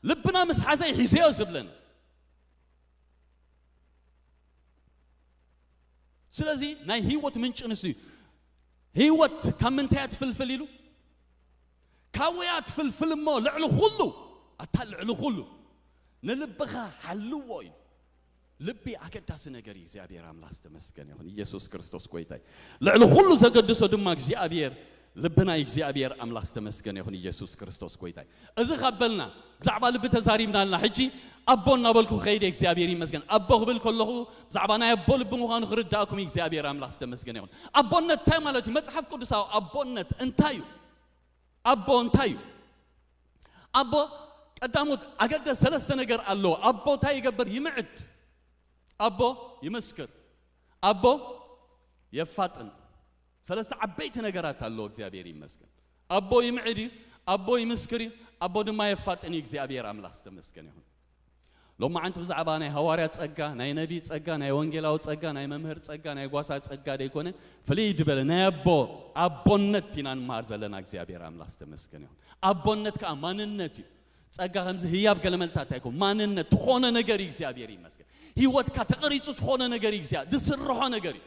ልብና ምስ ሓዘ እዩ ሒዘዮ ዝብለና። ስለዚ ናይ ህይወት ምንጪ ንሱ እዩ። ህይወት ካብ ምንታይ እያ ትፍልፍል ኢሉ? ካብኡ እያ ትፍልፍል እሞ ልዕሊ ኩሉ፣ ኣታ ልዕሊ ኩሉ ንልብኻ ሓልዎ ኢሉ። ልቢ ኣገዳሲ ነገር እዩ። እግዚኣብሔር ኣምላኽ ዝተመስገነ ይኹን። ኢየሱስ ክርስቶስ ጎይታ እዩ። ልዕሊ ኩሉ ዘገድሶ ድማ እግዚኣብሔር ልቢ ናይ እግዚኣብሔር ኣምላኽ ዝተመስገነ ይኹን። ኢየሱስ ክርስቶስ ጎይታይ። እዚ ካብ በልና፣ ብዛዕባ ልቢ ተዛሪብና ኣለና። ሕጂ ኣቦ እናበልኩ ከይደ እግዚኣብሔር ይመስገን። ኣቦ ክብል ከለኹ ብዛዕባ ናይ ኣቦ ልቢ ምዃኑ ክርዳእኩም እግዚኣብሔር ኣምላኽ ዝተመስገነ ይኹን። ኣቦነት እንታይ ማለት እዩ? መጽሓፍ ቅዱሳዊ ኣቦነት እንታይ እዩ? ኣቦ እንታይ እዩ? ኣቦ ቀዳሞት ኣገደ ሰለስተ ነገር ኣለዎ። ኣቦ እንታይ ይገብር? ይምዕድ። ኣቦ ይምስክር። ኣቦ የፋጥን። ሰለስተ ዓበይቲ ነገራት ኣለዎ። እግዚኣብሔር ይመስገን። ኣቦ ይምዕድ እዩ፣ ኣቦ ይምስክር እዩ፣ ኣቦ ድማ የፋጥን እዩ። እግዚኣብሔር ኣምላኽ ዝተመስገነ ይኹን። ሎማዓንቲ ብዛዕባ ናይ ሃዋርያ ጸጋ፣ ናይ ነቢይ ጸጋ፣ ናይ ወንጌላዊ ጸጋ፣ ናይ መምህር ጸጋ፣ ናይ ጓሳ ጸጋ ደይኮነ፣ ፍልይ ዝበለ ናይ ኣቦ፣ ኣቦነት ኢና ንመሃር ዘለና። እግዚኣብሔር ኣምላኽ ዝተመስገነ ይኹን። ኣቦነት ከኣ ማንነት እዩ። ጸጋ ከምዚ ህያብ ገለመልታ እንታይ ይኮን? ማንነት ትኾነ ነገር እዩ። እግዚኣብሔር ይመስገን። ህይወትካ ተቐሪጹ ትኾነ ነገር እዩ። እግዚኣብሔር ዝስርሖ ነገር እዩ።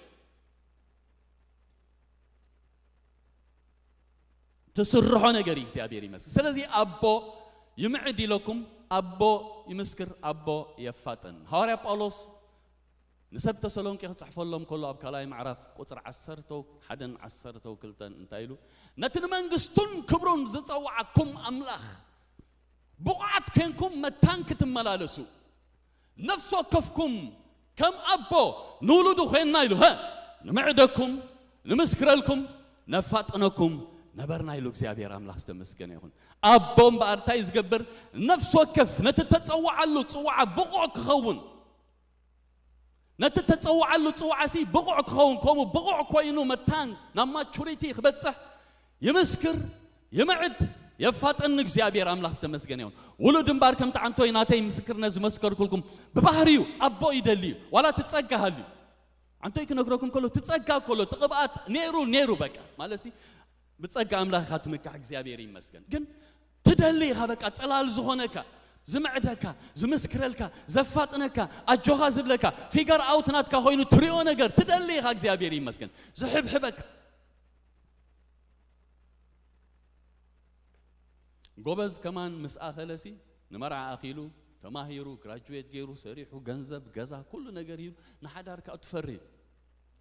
ትስርሖ ነገር እዩ። እግዚኣብሔር ይመስገን። ስለዚ ኣቦ ይምዕድ ኢለኩም፣ ኣቦ ይምስክር፣ ኣቦ የፋጥን። ሃዋርያ ጳውሎስ ንሰብ ተሰሎንቄ ክጽሕፈሎም ከሎ ኣብ ካልኣይ ምዕራፍ ቁጽሪ ዓሰርተ ሓደን ዓሰርተ ክልተን እንታይ ኢሉ? ነቲ ንመንግስቱን ክብሩን ዝጸውዓኩም ኣምላኽ ብቑዓት ኬንኩም መታን ክትመላለሱ፣ ነፍሲ ወከፍኩም ከም ኣቦ ንውሉዱ ኼንና ኢሉ፣ ሀ፣ ንምዕደኩም፣ ንምስክረልኩም፣ ነፋጥነኩም ነበርና ኢሉ። እግዚኣብሔር ኣምላኽ ዝተመስገነ ይኹን። ኣቦ እምበኣር እንታይ እዩ ዝገብር? ነፍሲ ወከፍ ነቲ ተጸውዓሉ ጽውዓ ብቑዕ ክኸውን፣ ነቲ ተጸውዓሉ ጽውዓሲ ብቑዕ ክኸውን፣ ከምኡ ብቑዕ ኮይኑ መታን ናብ ማቹሪቲ ክበጽሕ ይምስክር፣ ይምዕድ፣ የፋጥን። እግዚኣብሔር ኣምላኽ ዝተመስገነ ይኹን። ውሉድ እምበኣር ከምቲ ዓንቶይ ናተይ ምስክርነት ዝመስከርኩልኩም ብባህሪኡ ኣቦ ይደሊ እዩ። ዋላ እቲ ጸጋ ሃልዩ። ዓንቶይ ክነግረኩም ከሎ እቲ ጸጋ ከሎ እቲ ቅብኣት ነይሩ ነይሩ በቃ። ማለትሲ ብጸጋ ኣምላኽ ኢኻ ትምካሕ፣ እግዚኣብሔር ይመስገን። ግን ትደሊ ኢኻ በቃ ጽላል ዝኾነካ፣ ዝምዕደካ፣ ዝምስክረልካ፣ ዘፋጥነካ፣ ኣጆኻ ዝብለካ፣ ፊገር ኣውት ናትካ ኮይኑ ትሪኦ ነገር ትደሊ ኢኻ፣ እግዚኣብሔር ይመስገን። ዝሕብሕበካ። ጎበዝ ከማን ምስ ኣኸለሲ ንመርዓ ኣኺሉ፣ ተማሂሩ፣ ግራጁዌት ገይሩ፣ ሰሪሑ፣ ገንዘብ፣ ገዛ፣ ኩሉ ነገር ሂቡ፣ ንሓዳር ከኣ ትፈሪ።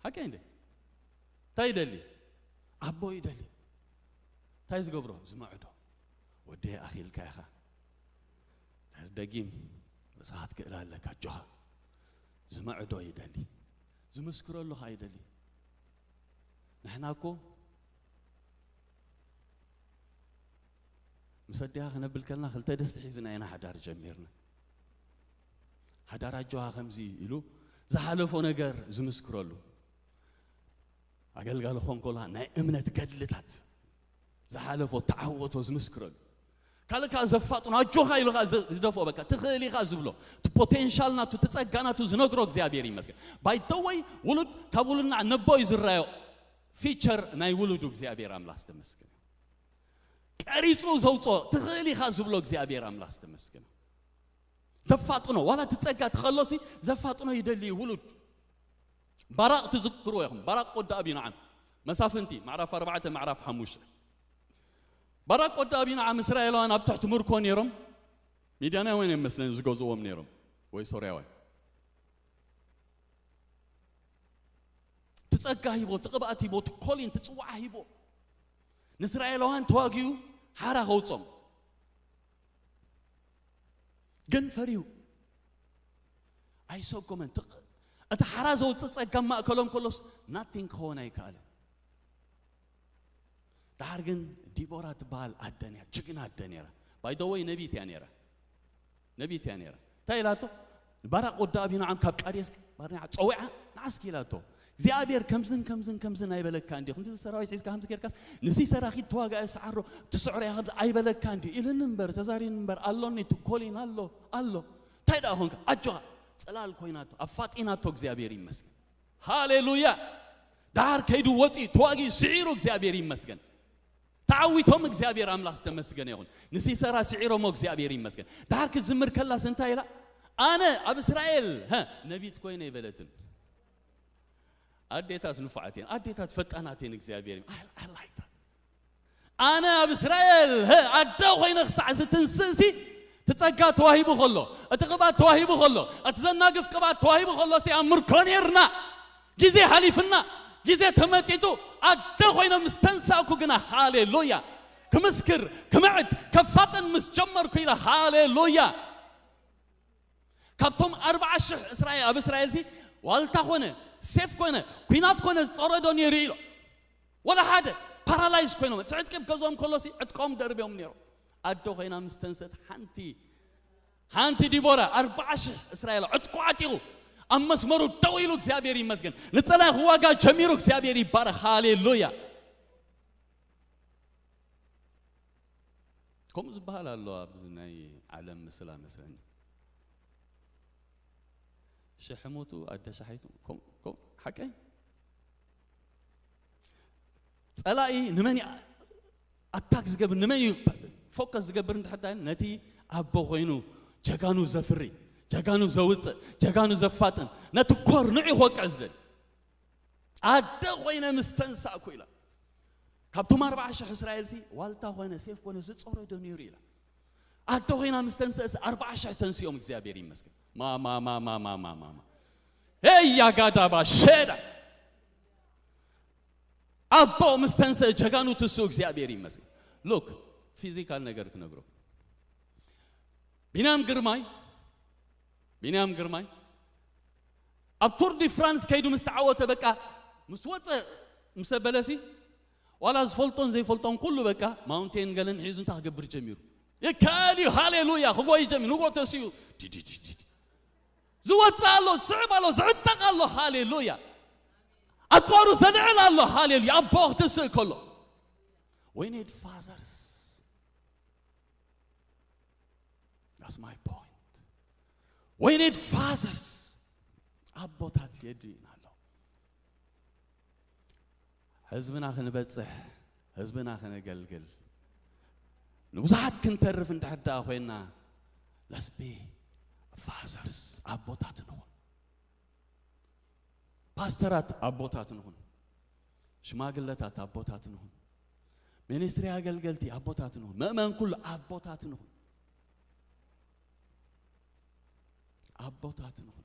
ሓቀይ እንዴ? እንታይ ይደሊ? ኣቦ ይደሊ። እንታይ ዝገብሮ? ዝምዕዶ። ወደይ ኣኺልካ ኢኻ። ድሕሪ ደጊም ርእስኻ ክትክእል ኣለካ፣ ኣጆኻ። ዝምዕዶ ይደሊ። ዝምስክረሉ ኸኣ ይደሊ። ንሕና እኮ ምስ ኣዴኻ ክነብል ከለና ክልተ ድስቲ ሒዝና ኢና ሓዳር ጀሚርና። ሓዳር ኣጆኻ ከምዚ ኢሉ ዝሓለፎ ነገር ዝምስክረሉ። ኣገልጋሊ ክኾን ከሎ ናይ እምነት ገድልታት ዝሓለፎ ተዓወቶ ዝምስክረሉ። ካልእ ከኣ ዘፋጥኖ፣ ኣጆኻ ኢሉ ከኣ ዘ-፣ ዝደፍኦ፣ በቃ ትኽእል ኢኻ ዝብሎ፣ እቲ ፖቴንሻል ናቱ፣ እቲ ጸጋ ናቱ ዝነግሮ እግዚኣብሔር ይመስገን። ባይ ዘ ወይ ውሉድ ካብ ውሉድና ነቦ እዩ ዝረኣዮ። ፊቸር ናይ ውሉዱ እግዚኣብሔር ኣምላኽ ዝተመስገነ። ቀሪጹ ዘውጽኦ፣ ትኽእል ኢኻ ዝብሎ እግዚኣብሔር ኣምላኽ ዝተመስገነ። ዘፋጥኖ፣ ዋላ እቲ ጸጋ ትኸሎሲ ዘፋጥኖ ይደሊ እዩ ውሉድ። ባራቕ ትዝክርዎ ኢኹም። ባራቕ ወዲ ኣቢኖዓም። መሳፍንቲ፣ ምዕራፍ ኣርባዕተ፣ ምዕራፍ ሓሙሽተ። ባራቕ ወዲ ኣቢኖዓም እስራኤላውያን ኣብ ትሕቲ ምርኮ ነይሮም። ሚድያናውያን እዮም መስለኒ ዝገዝእዎም ነይሮም። ወይ ሶርያውያን። እቲ ጸጋ ሂቦ፣ እቲ ቅብኣት ሂቦ፣ እቲ ኮሊን፣ እቲ ጽዋዓ ሂቦ። ንእስራኤላውያን ተዋጊኡ ሓራ ከውጾም። ግን ፈሪሁ። ኣይሰጎመን። እቲ፣ እቲ ሓራ ዘውጽእ ጸጋ ማእከሎም ከሎስ ናቲንግ ክኸውን ኣይከኣለን። ደሓር ግን ዲቦራ ትበሃል ኣደ ነይራ፣ ጅግና ኣደ ነይራ። ባይ ዘ ወይ ነቢት እያ ነይራ። ነቢት እያ ነይራ። እንታይ ኢላቶ? ባራቕ ወዲ ኣቢኖዓም ካብ ቃዴስ ባርኔዓ ጸዊዓ፣ ንዓስኪ ኢላቶ። እግዚኣብሔር ከምዝን ከምዝን ከምዝን ኣይበለካ እንዲ። ክንዲ ሰራዊት ሒዝካ ከምዚ ጌርካስ ንሲሰራ ኺድ ተዋጋኢ ሰዓሮ ትስዕሮ ኢኻ ከምዚ ኣይበለካ እንዲ። ኢልኒ እምበር፣ ተዛሪኒ እምበር፣ ኣሎኒ፣ ትኮሊን ኣሎ፣ ኣሎ። እንታይ ደኣ ኾንካ? ኣጆኻ። ጽላል ኮይናቶ፣ ኣፋጢናቶ፣ እግዚኣብሔር ይመስገን። ሃሌሉያ። ደሓር ከይዱ ወፂኡ፣ ተዋጊኡ፣ ስዒሩ፣ እግዚኣብሔር ይመስገን። ተዓዊቶም፣ እግዚኣብሔር ኣምላኽ ዝተመስገነ ይኹን። ንሲሰራ ስዒሮሞ፣ እግዚኣብሔር ይመስገን። ደሓር ክትዝምር ከላስ እንታይ ኢላ? ኣነ ኣብ እስራኤል፣ ሀ፣ ነቢት ኮይነ ይበለትን። ኣዴታት ንፉዓት እየን፣ ኣዴታት ፈጣናት እየን፣ እግዚኣብሔር ይም-፣ I, I like that። ኣነ ኣብ እስራኤል፣ ሀ፣ ኣደ ኮይነ ክሳዕ ዝትንስእሲ፣ እቲ ጸጋ ተዋሂቡ ከሎ፣ እቲ ቅብኣት ተዋሂቡ ከሎ፣ እቲ ዘናግፍ ቅብኣት ተዋሂቡ ከሎ፣ ሲ ኣብ ምርኮ ነይርና። ግዜ ሓሊፍና። ግዜ ተመጢጡ ኣደ ኮይነ ምስ ተንሳእኩ ግና፣ ሃሌሉያ፣ ክምስክር፣ ክምዕድ፣ ከፋጥን ምስ ጀመርኩ ኢለ፣ ሃሌሉያ። ካብቶም ኣርብዓ ሽሕ እስራኤል፣ ኣብ እስራኤል ሲ ዋልታ ኮነ፣ ሴፍ ኮነ፣ ኩናት ኮነ ዝጸረዶ ነይሩ ኢሎ። ወላ ሓደ ፓራላይዝ ኮይኖም፣ እቲ ዕጥቂ ኣብ ገዝኦም ከሎ ሲ ዕጥቆም ደርብዮም ነይሮም። ኣደ ኮይና ምስ ተንሰት ሓንቲ ሓንቲ ዲቦራ ኣርብዓ ሽሕ እስራኤል ዕጥቁ ዓጢቑ ኣብ መስመሩ ደው ኢሉ፣ እግዚኣብሔር ይመስገን። ንጸላይ ክዋጋ ጀሚሩ፣ እግዚኣብሔር ይባረኽ። ሃሌሉያ። ከምኡ ዝበሃል ኣሎ ኣብዚ ናይ ዓለም ምስላ መስለኒ። ሽሕ ሙቱ ኣደ ሻሒቱ። ከም-፣ ከም-፣ ሓቀይ? ጸላኢ ንመን እዩ ኣታክ ዝገብር፣ ንመን እዩ ፎከስ ዝገብር እንድሕር ዳይን፣ ነቲ ኣቦ ኮይኑ ጀጋኑ ዘፍሪ፣ ጀጋኑ ዘውፅእ፣ ጀጋኑ ዘፋጥን፣ ነቲ ኮር ንዑ ክወቅዕ ዝደሊ። ኣደ ኮይነ ምስ ተንሳእኩ ኢላ። ካብቶም ኣርብዓ ሽሕ እስራኤል ሲ ዋልታ ኮነ፣ ሴፍ ኮነ ዝጸረዶ ነይሩ ኢላ። ኣደ ኮይና ምስ ተንሰእስ ኣርብዓ ሽሕ ተንሲኦም፣ እግዚኣብሔር ይመስገን። ማ ማ ማ ማ ማ ማ ማ ማ ሄይ ያጋዳባ ሸዳ። ኣቦ ምስ ተንሰእ ጀጋኑ ትስኡ፣ እግዚኣብሔር ይመስገን። ሉክ፣ ፊዚካል ነገር ክነግሮ። ቢንያም ግርማይ፣ ቢንያም ግርማይ ኣብ ቱር ዲ ፍራንስ ከይዱ ምስ ተዓወተ፣ በቃ ምስ ወፀ፣ ምስ ኣበለሲ ዋላ ዝፈልጦን ዘይፈልጦን ኩሉ በቃ ማውንቴን ገለን ሒዙ እንታይ ክገብር ጀሚሩ። ይከኣል እዩ፣ ሃሌሉያ፣ ክጎይ ጀሚሩ። ንጎ ተሲኡ ዲ ዲ ዲ ዲ ዲ። ዝወፅእ ኣሎ፣ ዝስዕብ ኣሎ፣ ዝዕጠቕ ኣሎ፣ ሃሌሉያ። ኣፅዋሩ ዘልዕል ኣሎ፣ ሃሌሉያ። ኣቦ ክትስእ ከሎ፣ we need fathers። That's my point. We need fathers. ኣቦታት የድልዩና ኣሎ። ህዝብና ክንበጽሕ፣ ህዝብና ከነገልግል፣ ንብዙሓት ክንተርፍ እንድሕር ደኣ ኮይንና፣ let's be fathers፣ ኣቦታት ንኹን። ፓስተራት ኣቦታት ንኹን። ሽማግለታት ኣቦታት ንኹን። ሚኒስትሪ ኣገልገልቲ ኣቦታት ንኹን። ምእመን ኩሉ ኣቦታት ንኹን። ኣቦታት ንኹን።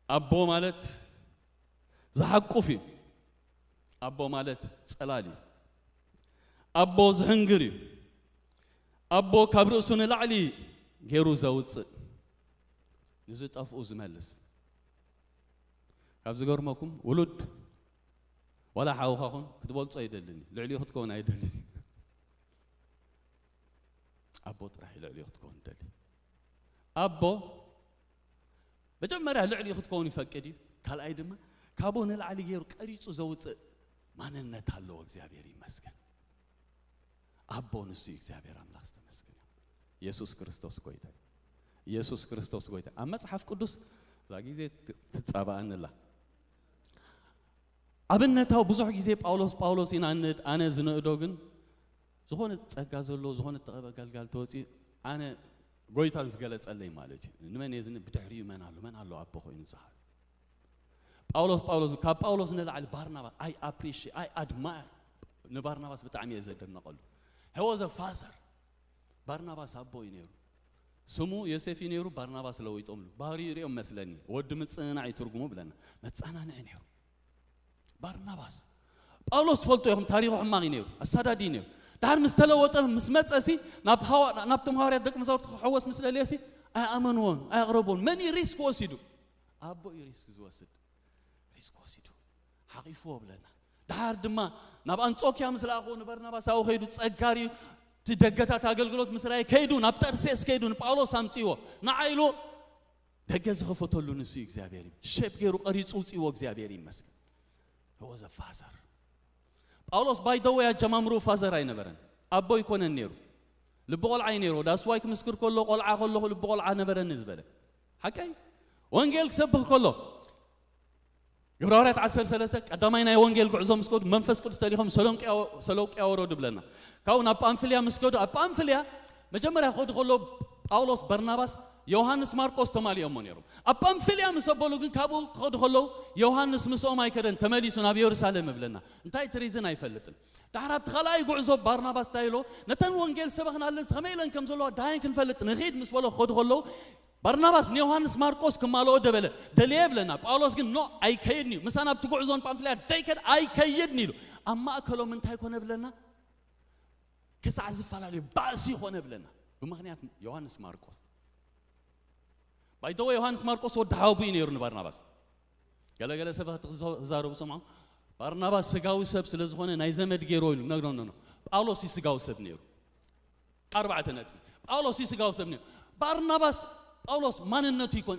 ኣቦ ማለት ዝሓቁፍ እዩ። ኣቦ ማለት ጸላል እዩ። ኣቦ ዝሕንግር እዩ። ኣቦ ካብ ርእሱ ንላዕሊ ገይሩ ዘውጽእ፣ ንዝጠፍኡ ዝመልስ። ካብ ዝገርመኩም፣ ውሉድ ዋላ ሓውኻ ኹን ክትበልጾ ኣይደልን እዩ። ልዕሊኡ ክትከውን ኣይደልን እዩ። ኣቦ ጥራሕ እዩ ልዕሊኡ ክትከውን ደሊ። ኣቦ መጀመርያ ልዕሊኡ ክትከውን ይፈቅድ እዩ። ካልኣይ ድማ ካብኡ ንላዕሊ ገይሩ ቀሪጹ ዘውፅእ ማንነት ኣለዎ። እግዚኣብሔር ይመስገን። ኣቦ ንሱ እዩ። እግዚኣብሔር ኣምላኽ ዝተመስገነ ይሁን። ኢየሱስ ክርስቶስ ጎይታ እዩ። ኢየሱስ ክርስቶስ ጎይታ። ኣብ መጽሓፍ ቅዱስ እዛ ግዜ ት-፣ ትጻባኣኒ ኣላ። ኣብነታዊ ብዙሕ ግዜ ጳውሎስ፣ ጳውሎስ ኢና እንድ-፣ ኣነ ዝንእዶ ግን ዝኾነ ጸጋ ዘለዎ፣ ዝኾነ ተቐበ ኣገልጋሊ ተወጺኡ፣ ኣነ ጎይታ ዝገለጸለይ ማለት እዩ። ንመን እየ ዝን-፣ ብድሕሪኡ መን ኣሎ? መን ኣሎ ኣቦ ኮይኑ ዝሃብ? ጳውሎስ፣ ጳውሎስ፣ ካብ ጳውሎስ ንላዕሊ ባርናባስ፣ I appreciate, I admire ንባርናባስ ብጣዕሚ እየ ዘደንቐሉ። He was a father። ባርናባስ ኣቦ እዩ ነይሩ። ስሙ ዮሴፍ እዩ ነይሩ፣ ባርናባስ ለዊጦምሉ። ባህሪኡ ሪኦም መስለኒ፣ ወዲ ምጽንናዕ እዩ ትርጉሙ ብለና። መጸናንዒ ነይሩ። ባርናባስ። ጳውሎስ ትፈልጡ ኢኹም፣ ታሪኹ ሕማቕ እዩ ነይሩ፣ ኣሳዳዲ እዩ ነይሩ። ድሓር ምስ ተለወጠ፣ ምስ መጸ ሲ፣ ናብ ሃዋ-፣ ናብቶም ሃዋርያት ደቂ መዛሙርቲ ክሕወስ ምስ ደለየ ሲ፣ ኣይኣመንዎን፣ ኣይኣቕረብዎን። መን እዩ ሪስክ ወሲዱ? ኣቦ እዩ ሪስክ ዝወስድ። ሪስክ ወሲዱ። ሓቒፍዎ ብለና። ድሓር ድማ ናብ ኣንጾክያ ምስ ለኣኽዎ ንበርናባስ ኣብኡ ከይዱ ጸጋር እዩ። እቲ ደገታት ኣገልግሎት ምስ ረኣየ ከይዱ፣ ናብ ጠርሴስ ከይዱ ንጳውሎስ ኣምጽእዎ። ንዓ ኢሉ ደገ ዝኸፈተሉ ንሱ እዩ እግዚኣብሔር እዩ። ሼፕ ገይሩ ቀሪጹ ውጽእዎ እግዚኣብሔር ይመስገን። He was a father። ጳውሎስ by the way ኣጀማምርኡ ፋዘር ኣይነበረን። ኣቦ ኣይኮነን ነይሩ። ልቢ ቆልዓ እዩ ነይሩ። That's why ክምስክር ከሎ ቆልዓ ከለኹ ልቢ ቆልዓ ነበረኒ ዝበለ። ሓቀይ? ወንጌል ክሰብኽ ከሎ ግብረ ሃዋርያት ዓሰርተ ሰለስተ ቀዳማይ ናይ ወንጌል ጉዕዞ ምስ ከዱ መንፈስ ቅዱስ ተሊኾም ሰሎንቅያ ወ-፣ ሰሎንቅያ ወረዱ ብለና። ካብኡ ናብ ጳንፍልያ ምስ ከዱ ኣብ ጳንፍልያ መጀመርያ ክኸዱ ከሎ ጳውሎስ በርናባስ ዮሃንስ ማርቆስ ተማሊኦሞ ነይሮም። ኣብ ጳምፊልያ ምስ ኣበሉ ግን ካብኡ ክኸዱ ከለዉ ዮሃንስ ምስኦም ኣይከደን፣ ተመሊሱ ናብ የሩሳሌም እብለና። እንታይ እቲ ሪዝን ኣይፈልጥን። ድሓር ኣብቲ ካልኣይ ጉዕዞ ባርናባስ እንታይ ኢሎ፣ ነተን ወንጌል ሰበኽናለን ከመይ ኢለን ከም ዘለዋ ዳይን ክንፈልጥ ንኺድ ምስ በሎ ክኸዱ ከለዉ ባርናባስ ንዮሃንስ ማርቆስ ክማልኦ ደበለ፣ ደልየ እብለና። ጳውሎስ ግን ኖ ኣይከይድን እዩ፣ ምሳና ኣብቲ ጉዕዞን ጳምፊልያ ደይከድ ኣይከይድን ኢሉ ኣብ ማእከሎም እንታይ ኮነ እብለና፣ ክሳዕ ዝፈላለዩ ባእሲ ይኾነ እብለና ብምኽንያት ዮሃንስ ማርቆስ። ባይተወ ዮሃንስ ማርቆስ ወዲ ሓወቡ እዩ ነይሩ ንባርናባስ። ገለገለ ሰባት ክዛረቡ ሰምዖም፣ ባርናባስ ስጋዊ ሰብ ስለ ዝኾነ ናይ ዘመድ ገይሮ ኢሉ። ነግሮ ኖ ኖ፣ ጳውሎስ እዩ ስጋዊ ሰብ ነይሩ። ኣርባዕተ ነጥቢ። ጳውሎስ እዩ ስጋዊ ሰብ ነይሩ። ባርናባስ ጳውሎስ ማንነቱ ይኮን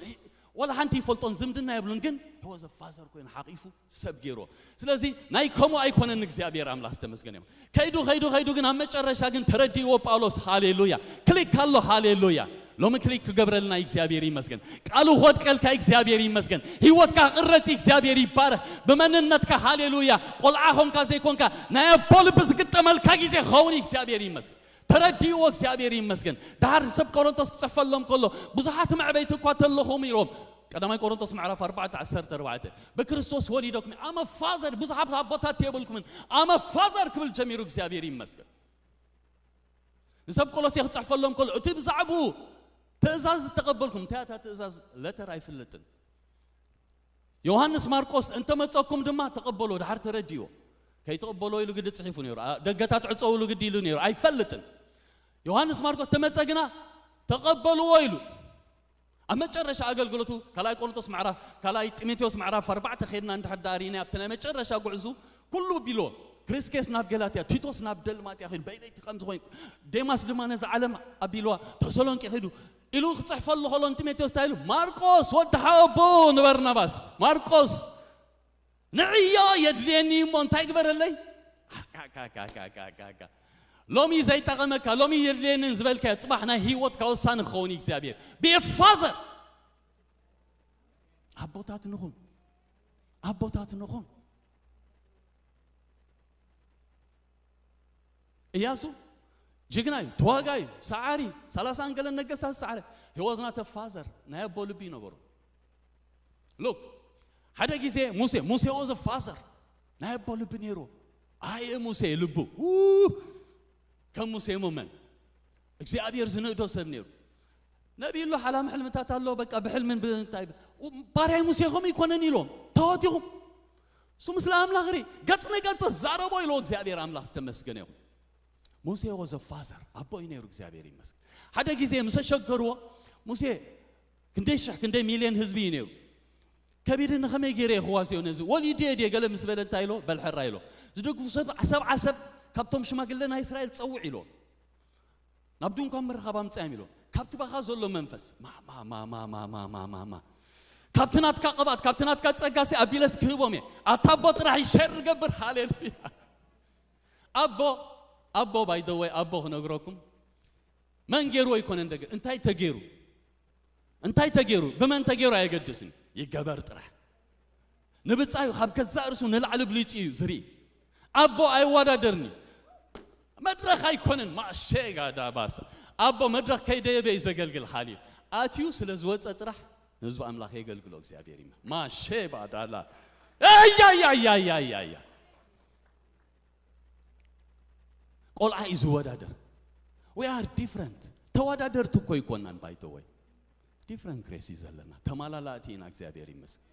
ወላ ሓንቲ ይፈልጦን ዝምድና የብሉን፣ ግን ሂወዘ ፋዘር ኮይኑ ሓቂፉ ሰብ ገይርዎ። ስለዚ ናይ ከምኡ ኣይኮነን። እግዚኣብሔር ኣምላኽ ዝተመስገነ ይኹን። ከይዱ ከይዱ ከይዱ ግን ኣብ መጨረሻ ግን ተረዲእዎ ጳውሎስ። ሃሌሉያ። ክሊክ ኣሎ። ሃሌሉያ። ሎሚ ክሊክ ክገብረልና እግዚኣብሔር ይመስገን። ቃሉ ክወድቀልካ እግዚኣብሔር ይመስገን። ህይወትካ ክቕረጽ እግዚኣብሔር ይባረኽ። ብመንነትካ ሃሌሉያ። ቆልዓ ኾንካ ዘይኮንካ ናይ ኣቦ ልቢ ዝግጠመልካ ግዜ ክኸውን እግዚኣብሔር ይመስገን። ተረዲእዎ እግዚኣብሔር ይመስገን። ድሓር ሰብ ቆሮንቶስ ክጽሕፈሎም ከሎ ብዙሓት መዕበይቲ እኳ ተለኹም ኢሎም ቀዳማይ ቆሮንቶስ ምዕራፍ ኣርባዕተ ዓሰርተ ኣርባዕተ ብክርስቶስ ወሊዶኩም ኣመ ፋዘር ብዙሓት ኣቦታት የብልኩምን ኣመ ፋዘር ክብል ጀሚሩ እግዚኣብሔር ይመስገን። ንሰብ ቆሎሴ ክጽሕፈሎም ከሎ እቲ ብዛዕባኡ ትእዛዝ ዝተቐበልኩም እንታይ እታ ትእዛዝ ለተር ኣይፍለጥን። ዮሃንስ ማርቆስ እንተመጸኩም ድማ ተቐበሎ ድሓር ተረዲእዎ። ከይተቐበሎ ኢሉ ግዲ ጽሒፉ ነይሩ። ደገታት ዕጸው ኢሉ ግዲ ኢሉ ነይሩ። ኣይፈልጥን። ዮሃንስ ማርቆስ ተመጸ ግና ተቐበልዎ ኢሉ ኣብ መጨረሻ ኣገልግሎቱ ካልኣይ ቆሮንቶስ ምዕራፍ ካልኣይ ጢሞቴዎስ ምዕራፍ ኣርባዕተ ኸድና እንድሕር ዳሪና ኣብቲ ናይ መጨረሻ ጉዕዙ ኩሉ ቢልዎ። ክሪስኬስ ናብ ገላትያ፣ ቲቶስ ናብ ደልማጥያ ኸይዱ በይነይቲ ከም ዝኾይኑ፣ ዴማስ ድማ ነዚ ዓለም ኣቢልዋ ተሰሎንቄ ኸይዱ ኢሉ ክጽሕፈሉ ከሎ ንጢሞቴዎስ እንታይ ኢሉ? ማርቆስ ወዲ ሓወቦ ንበርናባስ ማርቆስ ንዕዮ የድልየኒ እሞ እንታይ ግበረለይ? ሎሚ ዘይጠቐመካ ሎሚ የድልየንን ዝበልካዮ ጽባሕ ናይ ህይወትካ ወሳኒ ክኸውን እዩ እግዚኣብሔር። ብፋዘር ኣቦታት ንኹን ኣቦታት ንኹን። እያሱ ጅግና እዩ፣ ተዋጋ እዩ፣ ሰዓሪ ሰላሳን ገለን ነገስታት ዝሰዓረ። He was not a father። ናይ ኣቦ ልቢ ይነበሩ። ሉክ ሓደ ግዜ ሙሴ ሙሴ was a father። ናይ ኣቦ ልቢ ነይሩ። ኣየ ሙሴ ልቡ ው፣ ከም ሙሴ ሞ መን እግዚኣብሔር ዝንእዶ ሰብ ነይሩ። ነቢይ ኣሎ ሓላም ሕልምታት ኣሎ በቃ ብሕልምን ብእንታይ ባርያይ ሙሴ ከምኡ ይኮነን ኢሎም ተዋቲኹም እሱ ምስለ ኣምላኽ ሪ ገጽ ንገጽ ዛረቦ ኢሎ እግዚኣብሔር ኣምላኽ ዝተመስገነ ይኹን። ሙሴ was a father ኣቦ እዩ ነይሩ እግዚኣብሔር ይመስገን። ሓደ ግዜ ምስ ኣሸገርዎ ሙሴ ክንደይ ሽሕ ክንደይ ሚልዮን ህዝቢ እዩ ነይሩ። ከቢድኒ ከመይ ገይረ እየ ክዋስዮ ነዚ ወሊድየ ድየ ገለ ምስ በለ እንታይ ኢሎ በል ሕራይ ኢሎ ዝድግፉ ሰብ ዓሰብ ዓሰብ ካብቶም ሽማግለ ናይ እስራኤል ጸውዕ ኢሎ ናብ ድንኳን ምርኻብ ኣምጻዮም ኢሎ ካብቲ ባኻ ዘሎ መንፈስ ማማማማማማማማ ካብቲ ናትካ ቅብኣት ካብቲ ናትካ ጸጋሲ ኣቢለስ ክህቦም እየ ኣታ ኣቦ ጥራሕ ይሸር ገብር ሃሌሉያ ኣቦ ኣቦ ባይደወይ ኣቦ ክነግረኩም መን ገይርዎ ይኮነ እንደገ እንታይ ተገይሩ እንታይ ተገይሩ ብመን ተገይሩ ኣየገድስን ይገበር ጥራሕ ንብጻዩ ካብ ገዛእ ርእሱ ንላዕሊ ብሊጹ እዩ ዝርኢ ኣቦ ኣይወዳደርኒ መድረኽ ኣይኮነን ማሼ ጋዳ ባሳ ኣቦ መድረኽ ከይደየበ እዩ ዘገልግል ሓልዩ ኣትዩ ስለ ዝወፀ ጥራሕ ንህዝቢ ኣምላኽ የገልግሎ እግዚኣብሔር ይመ ማሼ ባዳላ ያያያያያያያ ቆልዓ እዩ ዝወዳደር we are different ተወዳደርቲ እኮ ይኮናን ባይተወይ different grace እዩ ዘለና ተማላላእቲ ኢና እግዚኣብሔር ይመስገን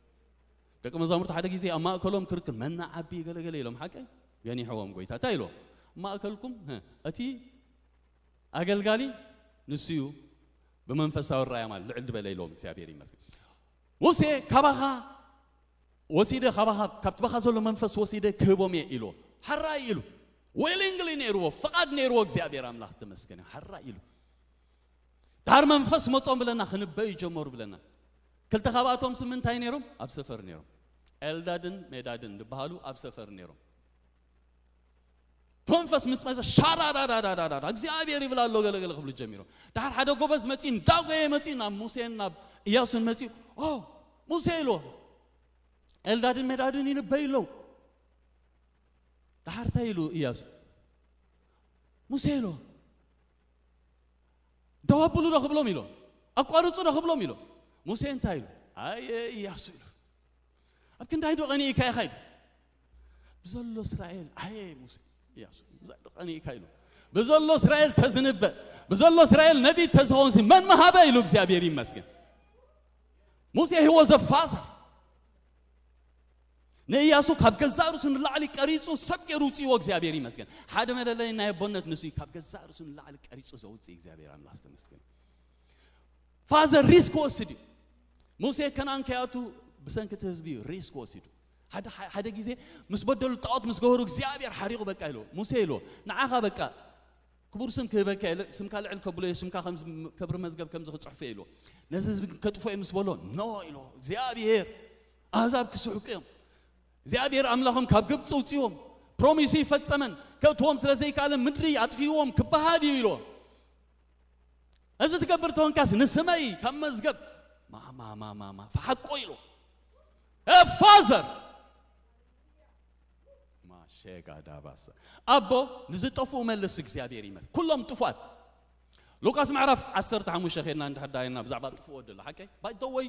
ደቂ መዛሙርቲ ሓደ ግዜ ኣብ ማእከሎም ክርክር መና ዓቢ ገለገለ ኢሎም ሓቀይ ገኒሕዎም ጎይታ እንታይ ኢሎም ማእከልኩም እቲ ኣገልጋሊ ንሱ እዩ ብመንፈሳዊ ራያ ማለት ልዕል ዝበለ ኢሎም እግዚኣብሔር ይመስገን ሙሴ ካባኻ ወሲደ ካባኻ ካብቲ ባኻ ዘሎ መንፈስ ወሲደ ክህቦም እየ ኢልዎ። ሓራይ ኢሉ። ዊሊንግሊ ነይርዎ፣ ፍቓድ ነይርዎ እግዚኣብሔር ኣምላኽ ተመስገነ። ሓራይ ኢሉ። ድሓር መንፈስ መጾም ብለና ክንበዩ ጀመሩ ብለና። ክልተ ካብኣቶም ስም እንታይ ነይሮም? ኣብ ሰፈር ነይሮም። ኤልዳድን ሜዳድን ዝበሃሉ ኣብ ሰፈር ነይሮም። መንፈስ ምስ መጸ ሻራዳዳዳዳዳ እግዚኣብሔር ይብል ኣሎ ገለገለ ክብሉ ጀሚሮም። ድሓር ሓደ ጎበዝ መጺኡ እንዳጎየ መጺኡ ናብ ሙሴን ናብ ኢያሱን መጺኡ ኦ ሙሴ ኢልዎ ኤልዳድን ሜዳድን ይንበዩ ኣለዉ። ድሓር እንታይ ኢሉ ኢያሱ ሙሴ ኢልዎ ደው ኣብሉ ዶ ክብሎም ኢልዎ ኣቋርፁ ዶ ክብሎም ኢሎም። ሙሴ እንታይ ኢሉ? ኣየ ኢያሱ ኢሉ። ኣብ ክንዳይ ዶ ቀኒእካ ኢኻ ኢሉ። ብዘሎ እስራኤል ኣየ ሙሴ ኢያሱ ብዘሎ ቀኒእካ ኢሉ። ብዘሎ እስራኤል ተዝንበ ብዘሎ እስራኤል ነቢ ተዝኾንሲ መን መሃበ ኢሉ። እግዚኣብሔር ይመስገን። ሙሴ he was a father። ንኢያሱ ካብ ገዛእ ርእሱ ንላዕሊ ቀሪጹ ሰብ ገይሩ ውጽእዎ እግዚኣብሔር ይመስገን። ሓደ መለለይ ናይ ኣቦነት ንሱ እዩ። ካብ ገዛእ ርእሱ ንላዕሊ ቀሪጹ ዘውጽእ እግዚኣብሔር ኣምላኽ ዝተመስገነ። ፋዘር ሪስክ ወስድ እዩ። ሙሴ ከነኣን ከይኣቱ ብሰንኪ እቲ ህዝቢ እዩ ሪስክ ወሲዱ። ሓደ ሓደ ግዜ ምስ በደሉ ጣዖት ምስ ገበሩ እግዚኣብሔር ሓሪቑ በቃ ኢሎ። ሙሴ ኢሎ ንዓኻ በቃ ክቡር ስም ክህበካ ኢለ ስምካ ልዕል ከብሎ እየ፣ ስምካ ከም ከብሪ መዝገብ ከምዚ ክጽሕፎ እየ ኢልዎ። ነዚ ህዝቢ ከጥፍኦ እየ ምስ በሎ ኖ ኢልዎ እግዚኣብሔር። ኣህዛብ ክስሕቁ እዮም። እግዚኣብሔር ኣምላኾም ካብ ግብፂ ውፅዎም ፕሮሚሱ ይፈጸመን ከእትዎም ስለ ዘይከኣለ ምድሪ ኣጥፍዎም ክበሃል እዩ ኢልዎ። እዚ ትገብር ተኾንካስ ንስመይ ካብ መዝገብ ማማማማማ ፈሓቆ ኢልዎ። ፋዘር ማሸጋ ዳባሳ ኣቦ ንዝጠፍኡ መልስ እግዚኣብሔር ይመስል። ኩሎም ጥፉኣት ሉቃስ ምዕራፍ ዓሰርተ ሓሙሽተ ኸድና እንድሕር ዳይና ብዛዕባ ጥፉእ ወዲ ኣሎ ሓቀይ ባይተወይ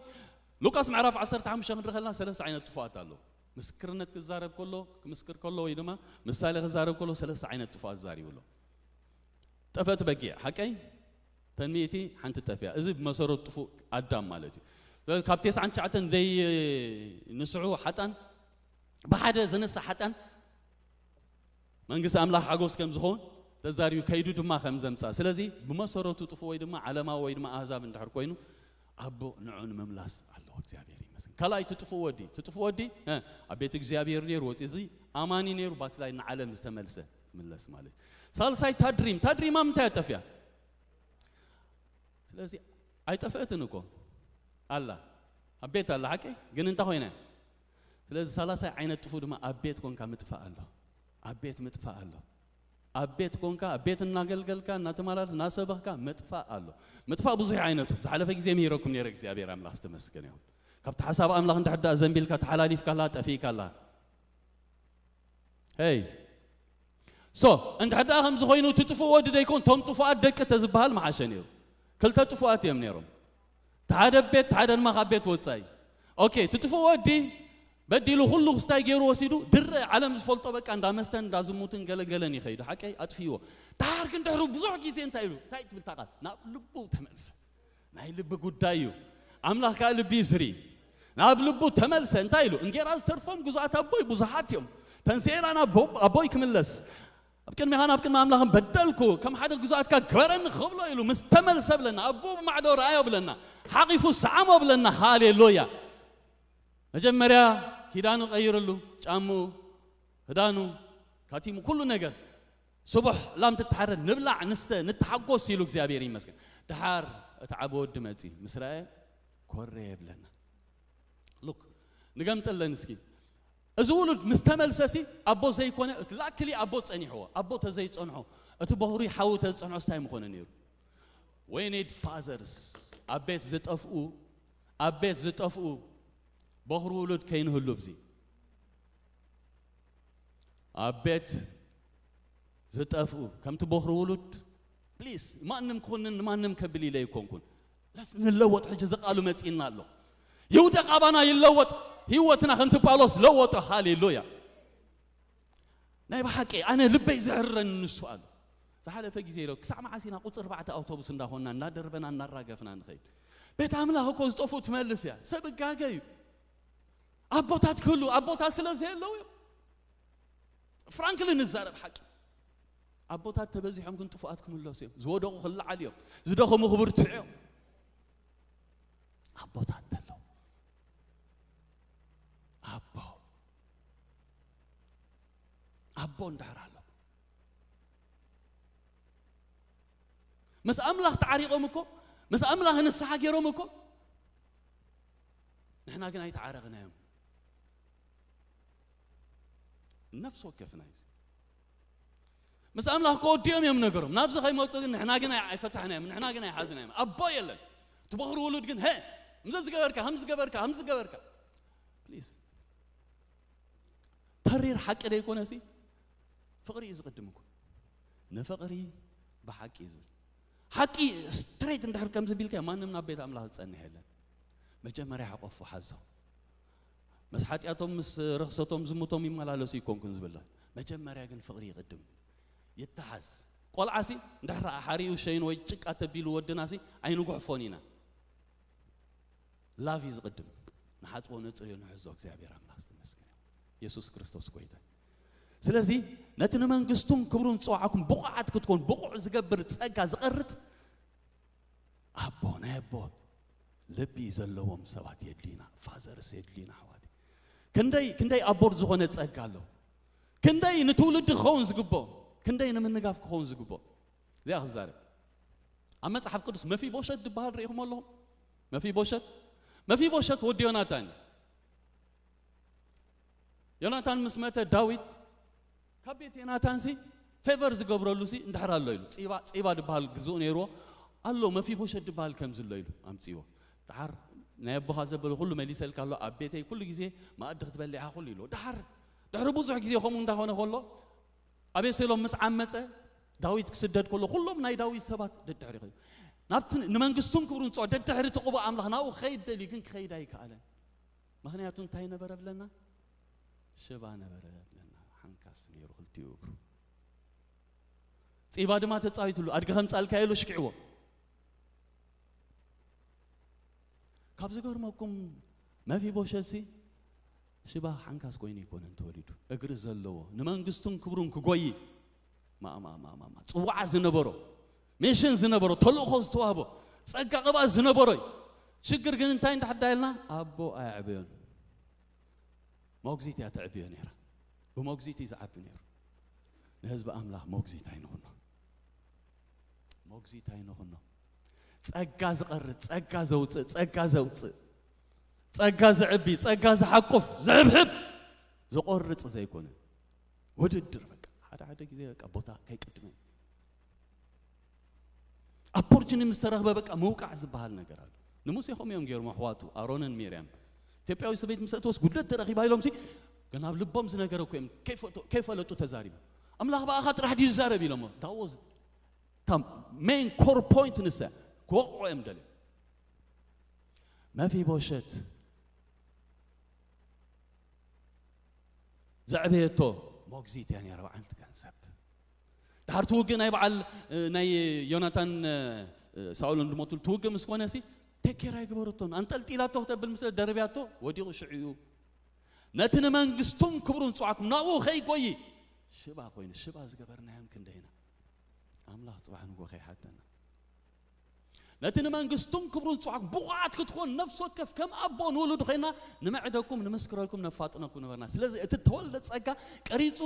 ሉቃስ ምዕራፍ ዓሰርተ ሓሙሽተ ክንርኢ ከለና ሰለስተ ዓይነት ጥፉኣት ኣሎ። ምስክርነት ክዛረብ ከሎ ክምስክር ከሎ ወይ ድማ ምሳሌ ክዛረብ ከሎ ሰለስተ ዓይነት ጥፉኣት ዛሪቡ ኣሎ። ጠፈት በጊዕ ሓቀይ ተን ሚእቲ ሓንቲ ጠፍያ። እዚ ብመሰረት ጥፉእ ኣዳም ማለት እዩ። ስለዚ ካብ ተስዓን ትሽዓተን ዘይንስሑ ሓጣን ብሓደ ዝንሳ ሓጣን መንግስቲ ኣምላኽ ሓጎስ ከም ዝኸውን ተዛሪቡ ከይዱ ድማ ከም ዘምጻ። ስለዚ ብመሰረቱ ጥፉእ ወይ ድማ ዓለማዊ ወይ ድማ ኣህዛብ እንድሕር ኮይኑ ኣቦ ንዑ ንምምላስ ኣለዎ። እግዚኣብሔር ይመስገን። ካልኣይ ትጥፉእ ወዲ ትጥፉእ ወዲ እ፣ ኣብ ቤት እግዚኣብሔር ነይሩ ወፂ እዚ ኣማኒ ነይሩ ባቲ ላይ ንዓለም ዝተመልሰ ትምለስ ማለት እዩ። ሳልሳይ ታድሪም ታድሪማ ምንታይ ኣጠፍያ? ስለዚ ኣይጠፍእትን እኮ ኣላ ኣብ ቤት ኣላ ሓቂ ግን እንታይ ኮይና? ስለዚ ሳላሳይ ዓይነት ጥፉ ድማ ኣብ ቤት ኮንካ ምጥፋእ ኣሎ። ኣብ ቤት ምጥፋእ ኣሎ። ኣብ ቤት ኮንካ ኣብ ቤት እናገልገልካ እናተመላለስ እናሰበኽካ ምጥፋእ ኣሎ። ምጥፋእ ብዙሕ ዓይነቱ ዝሓለፈ ግዜ ምሂረኩም ነይረ። እግዚኣብሔር ኣምላኽ ዝተመስገነ ይሁን። ካብቲ ሓሳብ ኣምላኽ እንድሕር ደኣ ዘንቢልካ ተሓላሊፍካላ ጠፊእካላ። ሄይ ሶ እንድሕር ደኣ ከምዚ ኮይኑ እቲ ጥፉእ ወዲ ደይኮን ቶም ጥፉኣት ደቂ ተዝበሃል መሓሸ ነይሩ። ክልተ ጥፉኣት እዮም ነይሮም። እቲ ሓደ ቤት እቲ ሓደ ድማ ካብ ቤት ወፃኢ። ኦኬ እቲ ጥፉእ ወዲ በዲሉ ኩሉ ክስታይ ገይሩ ወሲዱ ድረ ዓለም ዝፈልጦ በቃ እንዳ መስተን እንዳ ዝሙትን ገለገለን ይኸይዱ ሓቀይ ኣጥፍይዎ። ዳር ግን ድሕሩ ብዙሕ ግዜ እንታይ ኢሉ እንታይ ትብል ታቃል ናብ ልቡ ተመልሰ። ናይ ልቢ ጉዳይ እዩ። ኣምላኽ ከዓ ልቢ እዩ ዝርኢ። ናብ ልቡ ተመልሰ እንታይ ኢሉ እንጌራ ዝተርፎም ግዙኣት ኣቦይ ብዙሓት እዮም። ተንስኤና ናብ ኣቦይ ክምለስ ኣብ ቅድሚኻን ኣብ ቅድሚ ኣምላኽን በደልኩ ከም ሓደ ግዙኣትካ ግበረኒ ክብሎ ኢሉ ምስ ተመልሰ ብለና ኣቦ ብማዕዶ ረኣዮ ብለና ሓቂፉ ሰዓሞ ብለና። ሃሌሉያ። መጀመርያ ኪዳኑ ቀይርሉ ጫምኡ ክዳኑ ካቲሙ ኩሉ ነገር ስቡሕ ላም ትተሓረድ ንብላዕ ንስተ ንተሓጎስ ኢሉ እግዚኣብሔር ይመስገን። ድሓር እቲ ዓቢ ወዲ መጺ ምስ ረኣየ ኮረ የብለና። ሉክ ንገምጠለን እስኪ እዚ ውሉድ ምስ ተመልሰሲ ኣቦ ዘይኮነ እቲ ላክሊ ኣቦ ጸኒሕዎ ኣቦ ተዘይጸንሖ እቲ በኹሪ ሓዊ ተዝጸንሖ ስታይ ምኾነ ነይሩ። We need fathers። ኣብ ቤት ዝጠፍኡ ኣብ ቤት ዝጠፍኡ በኹሪ ውሉድ ከይንህሉ ብዚ ኣብ ቤት ዝጠፍኡ ከምቲ በኹሪ ውሉድ ፕሊስ ማንም ክኹንን ንማንም ከብል ኢለ ኣይኮንኩን። ንለወጥ ሕጂ ዝቃሉ መጺእና ኣሎ። ይውደቕ ኣባና ይለወጥ ህይወትና ከምቲ ጳውሎስ ለወጦ። ሃሌሉያ። ናይ ብሓቂ ኣነ ልበይ ዝሕረኒ ንሱ ኣሎ። ዝሓለፈ ግዜ ኢሎ ክሳዕ መዓስ ኢና ቁፅሪ ኣርባዕተ ኣውቶቡስ እንዳኾንና እናደርበና እናራገፍና ንኸይድ? ቤት ኣምላኽ እኮ ዝጠፍኡ ትመልስ እያ። ሰብ እጋገ እዩ። ኣቦታት ክህሉ ኣቦታት ስለ ዘየለው እዮም። ፍራንክሊ ንዛረብ ሓቂ ኣቦታት ተበዚሖም ግን ጥፉኣት ክምለሱ እዮም። ዝወደቑ ክለዓሉ እዮም። ዝደኸሙ ክብርትዑ እዮም። ኣቦታት ተለው ኣቦ ኣቦ እንድሕር ኣሎ ምስ ኣምላኽ ተዓሪቖም እኮ ምስ ኣምላኽ ንስሓ ገይሮም እኮ ንሕና ግን ኣይተዓረቕናዮም። ነፍሲ ወከፍና እዩ። ምስ ኣምላኽ ከወዲኦም እዮም ነገሮም። ናብዚ ከይመፁ ግን ንሕና ግን ኣይ- ኣይፈታሕናዮም፣ ንሕና ግን ኣይሓዝናዮም። ኣቦ የለን። እቲ በኹሪ ውሉድ ግን ሀ ምዘ ዝገበርካ ከም ዝገበርካ ከም ዝገበርካ ፕሊዝ ተሪር ሓቂ ደይኮነ ሲ ፍቕሪ እዩ ዝቕድም እኮ። ንፍቕሪ ብሓቂ እዩ ዝብል። ሓቂ ስትሬት እንድሕር ከምዚ ቢልካ፣ ማንም ናብ ቤት ኣምላኽ ዝጸንሕ የለን። መጀመርያ ሓቆፉ ሓዞ። ምስ ሓጢኣቶም፣ ምስ ርኽሰቶም፣ ዝሙቶም ይመላለሱ ይኮንኩን ዝብላ። መጀመርያ ግን ፍቕሪ ይቕድም። ይተሓዝ። ቆልዓሲ እንድሕር ሓሪኡ ሸይን ወይ ጭቃ ተቢሉ ወድናሲ ኣይንጉሕፎን ኢና። ላቭ እዩ ዝቕድም። ንሓጽቦ ነጽርዮ ንሕዞ። እግዚኣብሔር ኣምላኽ ዝተመስገነ ይኹን። የሱስ ክርስቶስ ጎይታ። ስለዚ ነቲ ንመንግስቱን ክብሩን ዝጸዋዕኩም ብቑዓት ክትኮን ብቑዕ ዝገብር ጸጋ ዝቐርጽ ኣቦ፣ ናይ ኣቦ ልቢ ዘለዎም ሰባት የድልዩና፣ ፋዘርስ የድልዩና ኣሕዋት። ክንደይ ክንደይ ኣቦር ዝኾነ ጸጋ ኣሎ። ክንደይ ንትውልዲ ክኸውን ዝግብኦ፣ ክንደይ ንምንጋፍ ክኸውን ዝግብኦ። እዚኣ ክዛረብ። ኣብ መጽሓፍ ቅዱስ መፊቦሸት ዝበሃል ርኢኹም ኣለኹም? መፊቦሸት፣ መፊቦሸት ወዲ ዮናታን እዩ። ዮናታን ምስ መተ ዳዊት ካብ ቤት ዮናታንሲ ፌቨር ዝገብረሉሲ እንድሕር ኣሎ ኢሉ፣ ጺባ፣ ጺባ ዝበሃል ግዝኡ ነይርዎ ኣሎ፣ መፊቦሸት ዝበሃል ከምዚ ኣሎ ኢሉ ኣምጺዎ። ደሓር ናይ ኣቦኻ ዘበለ ኩሉ መሊሰልካ ኣሎ፣ ኣብ ቤተይ ኩሉ ግዜ መኣዲ ክትበልዕ ኢኻ ኩሉ ኢልዎ። ደሓር ድሕሪ ብዙሕ ግዜ ከምኡ እንዳኾነ ከሎ ኣቤሴሎም ምስ ዓመጸ ዳዊት ክስደድ ከሎ ኩሎም ናይ ዳዊት ሰባት ደድሕሪ ይኸዱ። ናብቲ ንመንግስቱን ክብሩን ጸ ደድሕሪ እቲ ቅቡእ ኣምላኽ ናብኡ ክኸይድ ደልዩ ግን ክኸይድ ኣይከኣለን። ምኽንያቱ እንታይ ነበረ ብለና? ሽባ ነበረ ብለና። ሓንካስ ነይሩ ክልቲኡ እግሩ። ጺባ ድማ ተጻዊትሉ፣ ኣድጊ ከምጻልካ ኢሉ ሽኪዕዎ። ካብ ዝገርመኩም መፊቦሸትሲ ሽባ ሓንካስ ኮይኑ ኣይኮነን ተወሊዱ። እግሪ ዘለዎ፣ ንመንግስቱን ክብሩን ክጎይ ማማማማማ ጽዋዓ ዝነበሮ፣ ሚሽን ዝነበሮ፣ ተልእኾ ዝተዋህቦ፣ ጸጋ ቅብኣት ዝነበሮ እዩ። ሽግር ግን እንታይ እንዳሕዳየልና? ኣቦ ኣየዕበዮን። ሞግዚት እያ ተዕብዮ ነይራ። ብሞግዚት እዩ ዝዓቢ ነይሩ። ንህዝቢ ኣምላኽ ሞግዚት ኣይንኹኖ። ሞግዚት ኣይንኹኖ። ጸጋ ዝቐርጽ፣ ጸጋ ዘውጽእ፣ ጸጋ ዘውጽእ፣ ጸጋ ዝዕቢ፣ ጸጋ ዝሓቁፍ፣ ዝሕብሕብ፣ ዝቆርጽ ዘይኮነ፣ ውድድር በቃ። ሓደ ሓደ ግዜ በቃ ቦታ ከይቅድመ ኦፖርቹኒ ምስ ተረኽበ በቃ ምውቃዕ ዝበሃል ነገር ኣሎ። ንሙሴ ከምኡ እዮም ገይሮም ኣሕዋቱ ኣሮንን ሚርያም። ኢትዮጵያዊ ሰበይቲ ምስ ኣእተወስ ጉድለት ተረኺባ ኢሎም ሲ ግን ኣብ ልቦም ዝነገረ እኮ እዮም ከይፈለጡ ተዛሪቡ። ኣምላኽ ብኣኻ ጥራሕ ድዩ ዝዛረብ ኢሎሞ። ዳወዝ እታ ሜን ኮር ፖይንት ንሳ ክወቕዖ እዮም ደልዮም። መፊቦሸት ዘዕበየቶ ሞግዚት እያ ነይራ፣ በዓልቲ ገንዘብ። ድሓር ትውግእ ናይ በዓል፣ እ፣ ናይ ዮናታን፣ እ፣ ሳኦል እንድሞትሉ ትውግእ ምስ ኮነ ሲ ቴኬር ኣይገበረቶን። ኣንጠልጢላቶ ክተብል ምስ ደርብያቶ ወዲቑ ሽዑ እዩ። ነቲ ንመንግስቱን ክብሩን ዝጸዋዕኩም ናብኡ ከይጎይ ሽባ ኮይኑ፣ ሽባ ዝገበርናዮም ክንደይና። ኣምላኽ ጽባሕ ንግሆ ከይሓተና። ነቲ ንመንግስቱን ክብሩን ዝጸዋዕኩም ብቑዓት ክትኮን ነፍሲ ወከፍ ከም ኣቦ ንውሉዱ ኮይና ንምዕደኩም፣ ንምስክረልኩም፣ ነፋጥነኩም ነበርና። ስለዚ እቲ ተወልደ ጸጋ ቀሪጹ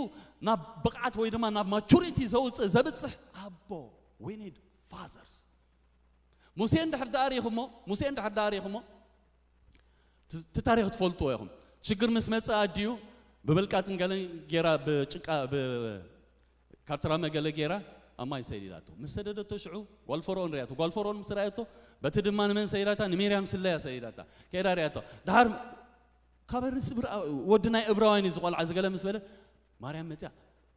ናብ ብቕዓት ወይ ድማ ናብ ማቹሪቲ ዘውጽእ፣ ዘብጽሕ ኣቦ። We need fathers። ሙሴ እንድሕር ደኣ ርኢኹሞ፣ ሙሴ እንድሕር ደኣ ርኢኹሞ፣ እቲ፣ እቲ ታሪኽ ትፈልጥዎ ኢኹም። ሽግር ምስ መጸ ኣዲኡ ብብልቃጥን ገለን ጌራ፣ ብጭቃ፣ ብካርትራመ ገለ ጌራ ኣብ ማይ ሰዲዳቶ። ምስ ሰደደቶ ሽዑ ጓል ፈርኦን ርያቶ። ጓል ፈርኦን ምስ ረኣየቶ፣ በቲ ድማ ንመን ሰዲዳታ? ንሚርያም ስለያ ሰዲዳታ። ከይዳ ርያቶ። ድሓር ካብ ርእሲ ብርኣ-፣ ወዲ ናይ እብራውያን እዩ ዝቖልዓ ዝገለ ምስ በለ፣ ማርያም መጽያ፣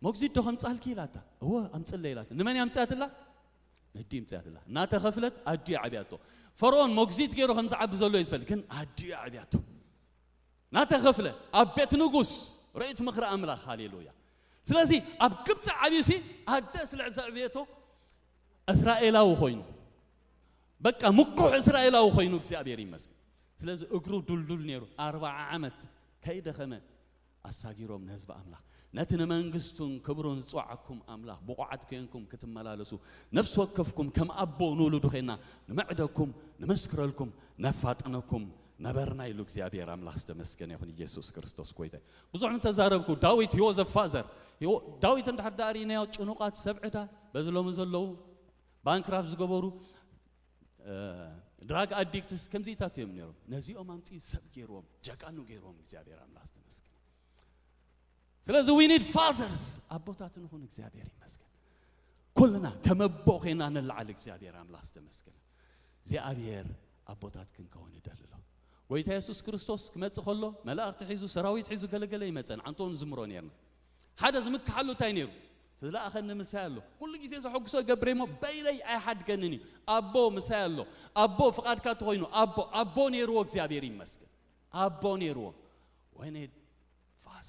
"ሞግዚት ዶ ከምጻልኪ?" ኢላታ። "እወ፣ ኣምጽለይ" ኢላታ። ንመን እያ ኣምጽያትላ? ነዲ ኣምጽያትላ። እናተኸፍለት ኣዲኡ ዓብያቶ። ፈርኦን ሞግዚት ገይሩ ከም ዝዓቢ ዘሎ እዩ ዝፈልጥ፣ ግን ኣዲኡ ዓብያቶ። እናተኸፍለ ኣብ ቤት ንጉስ ርእይት ምኽሪ ኣምላኽ። ሃሌሉያ። ስለዚ ኣብ ግብጺ ዓብዩሲ ኣደ ስለ ዘዕብየቶ እስራኤላዊ ኮይኑ፣ በቃ ምኩሕ እስራኤላዊ ኮይኑ፣ እግዚኣብሔር ይመስገን። ስለዚ እግሩ ዱልዱል ነይሩ፣ ኣርባዓ ዓመት ከይደኸመ ኣሳጊሮም ንህዝቢ ኣምላኽ። ነቲ ንመንግስቱን ክብሩን ዝጸዋዓኩም ኣምላኽ ብቑዓት ኮይንኩም ክትመላለሱ፣ ነፍሲ ወከፍኩም ከም ኣቦ ንውሉዱ ኮይና ንምዕደኩም፣ ንምስክረልኩም፣ ነፋጥነኩም ነበርና ኢሉ እግዚኣብሔር ኣምላኽ ዝተመስገነ ይኹን። ኢየሱስ ክርስቶስ ጎይታ። ብዙሕ እንተዛረብኩ፣ ዳዊት፣ he was a father። ዳዊት እንድሕር ደኣ ርኢናዮ፣ ጭኑቓት ሰብ ዕዳ፣ በዚ ሎሚ ዘለዉ ባንክራፕት ዝገበሩ፣ እ፣ ድራግ ኣዲክትስ ከምዚታት እዮም ነይሮም። ነዚኦም ኣምጺኡ ሰብ ገይርዎም፣ ጀጋኑ ገይርዎም እግዚኣብሔር ኣምላኽ ዝተመስገነ። ስለዚ we need fathers፣ ኣቦታት ንኹን። እግዚኣብሔር ይመስገን። ኩልና ከም ኣቦ ኮይና ንለዓል። እግዚኣብሔር ኣምላኽ ዝተመስገነ። እግዚኣብሔር ኣቦታት ክንከውን ይደሊ ኣሎ። ጎይታ የሱስ ክርስቶስ ክመጽእ ከሎ መላእኽቲ ሒዙ፣ ሰራዊት ሒዙ ገለገለ ይመጸን፣ ዓንተውን ዝምሮ ነይርና። ሓደ ዝምክሓሉ እንታይ ነይሩ? ዝለኣኸኒ ምሳይ ኣሎ። ኩሉ ግዜ ዘሐጉሶ ገብረ እሞ በይነይ ኣይሓድገንን እዩ። ኣቦ ምሳይ ኣሎ። ኣቦ ፍቓድካ ተኾይኑ ኣቦ ኣቦ ነይርዎ። እግዚኣብሔር ይመስገን ኣቦ ነይርዎ። When it was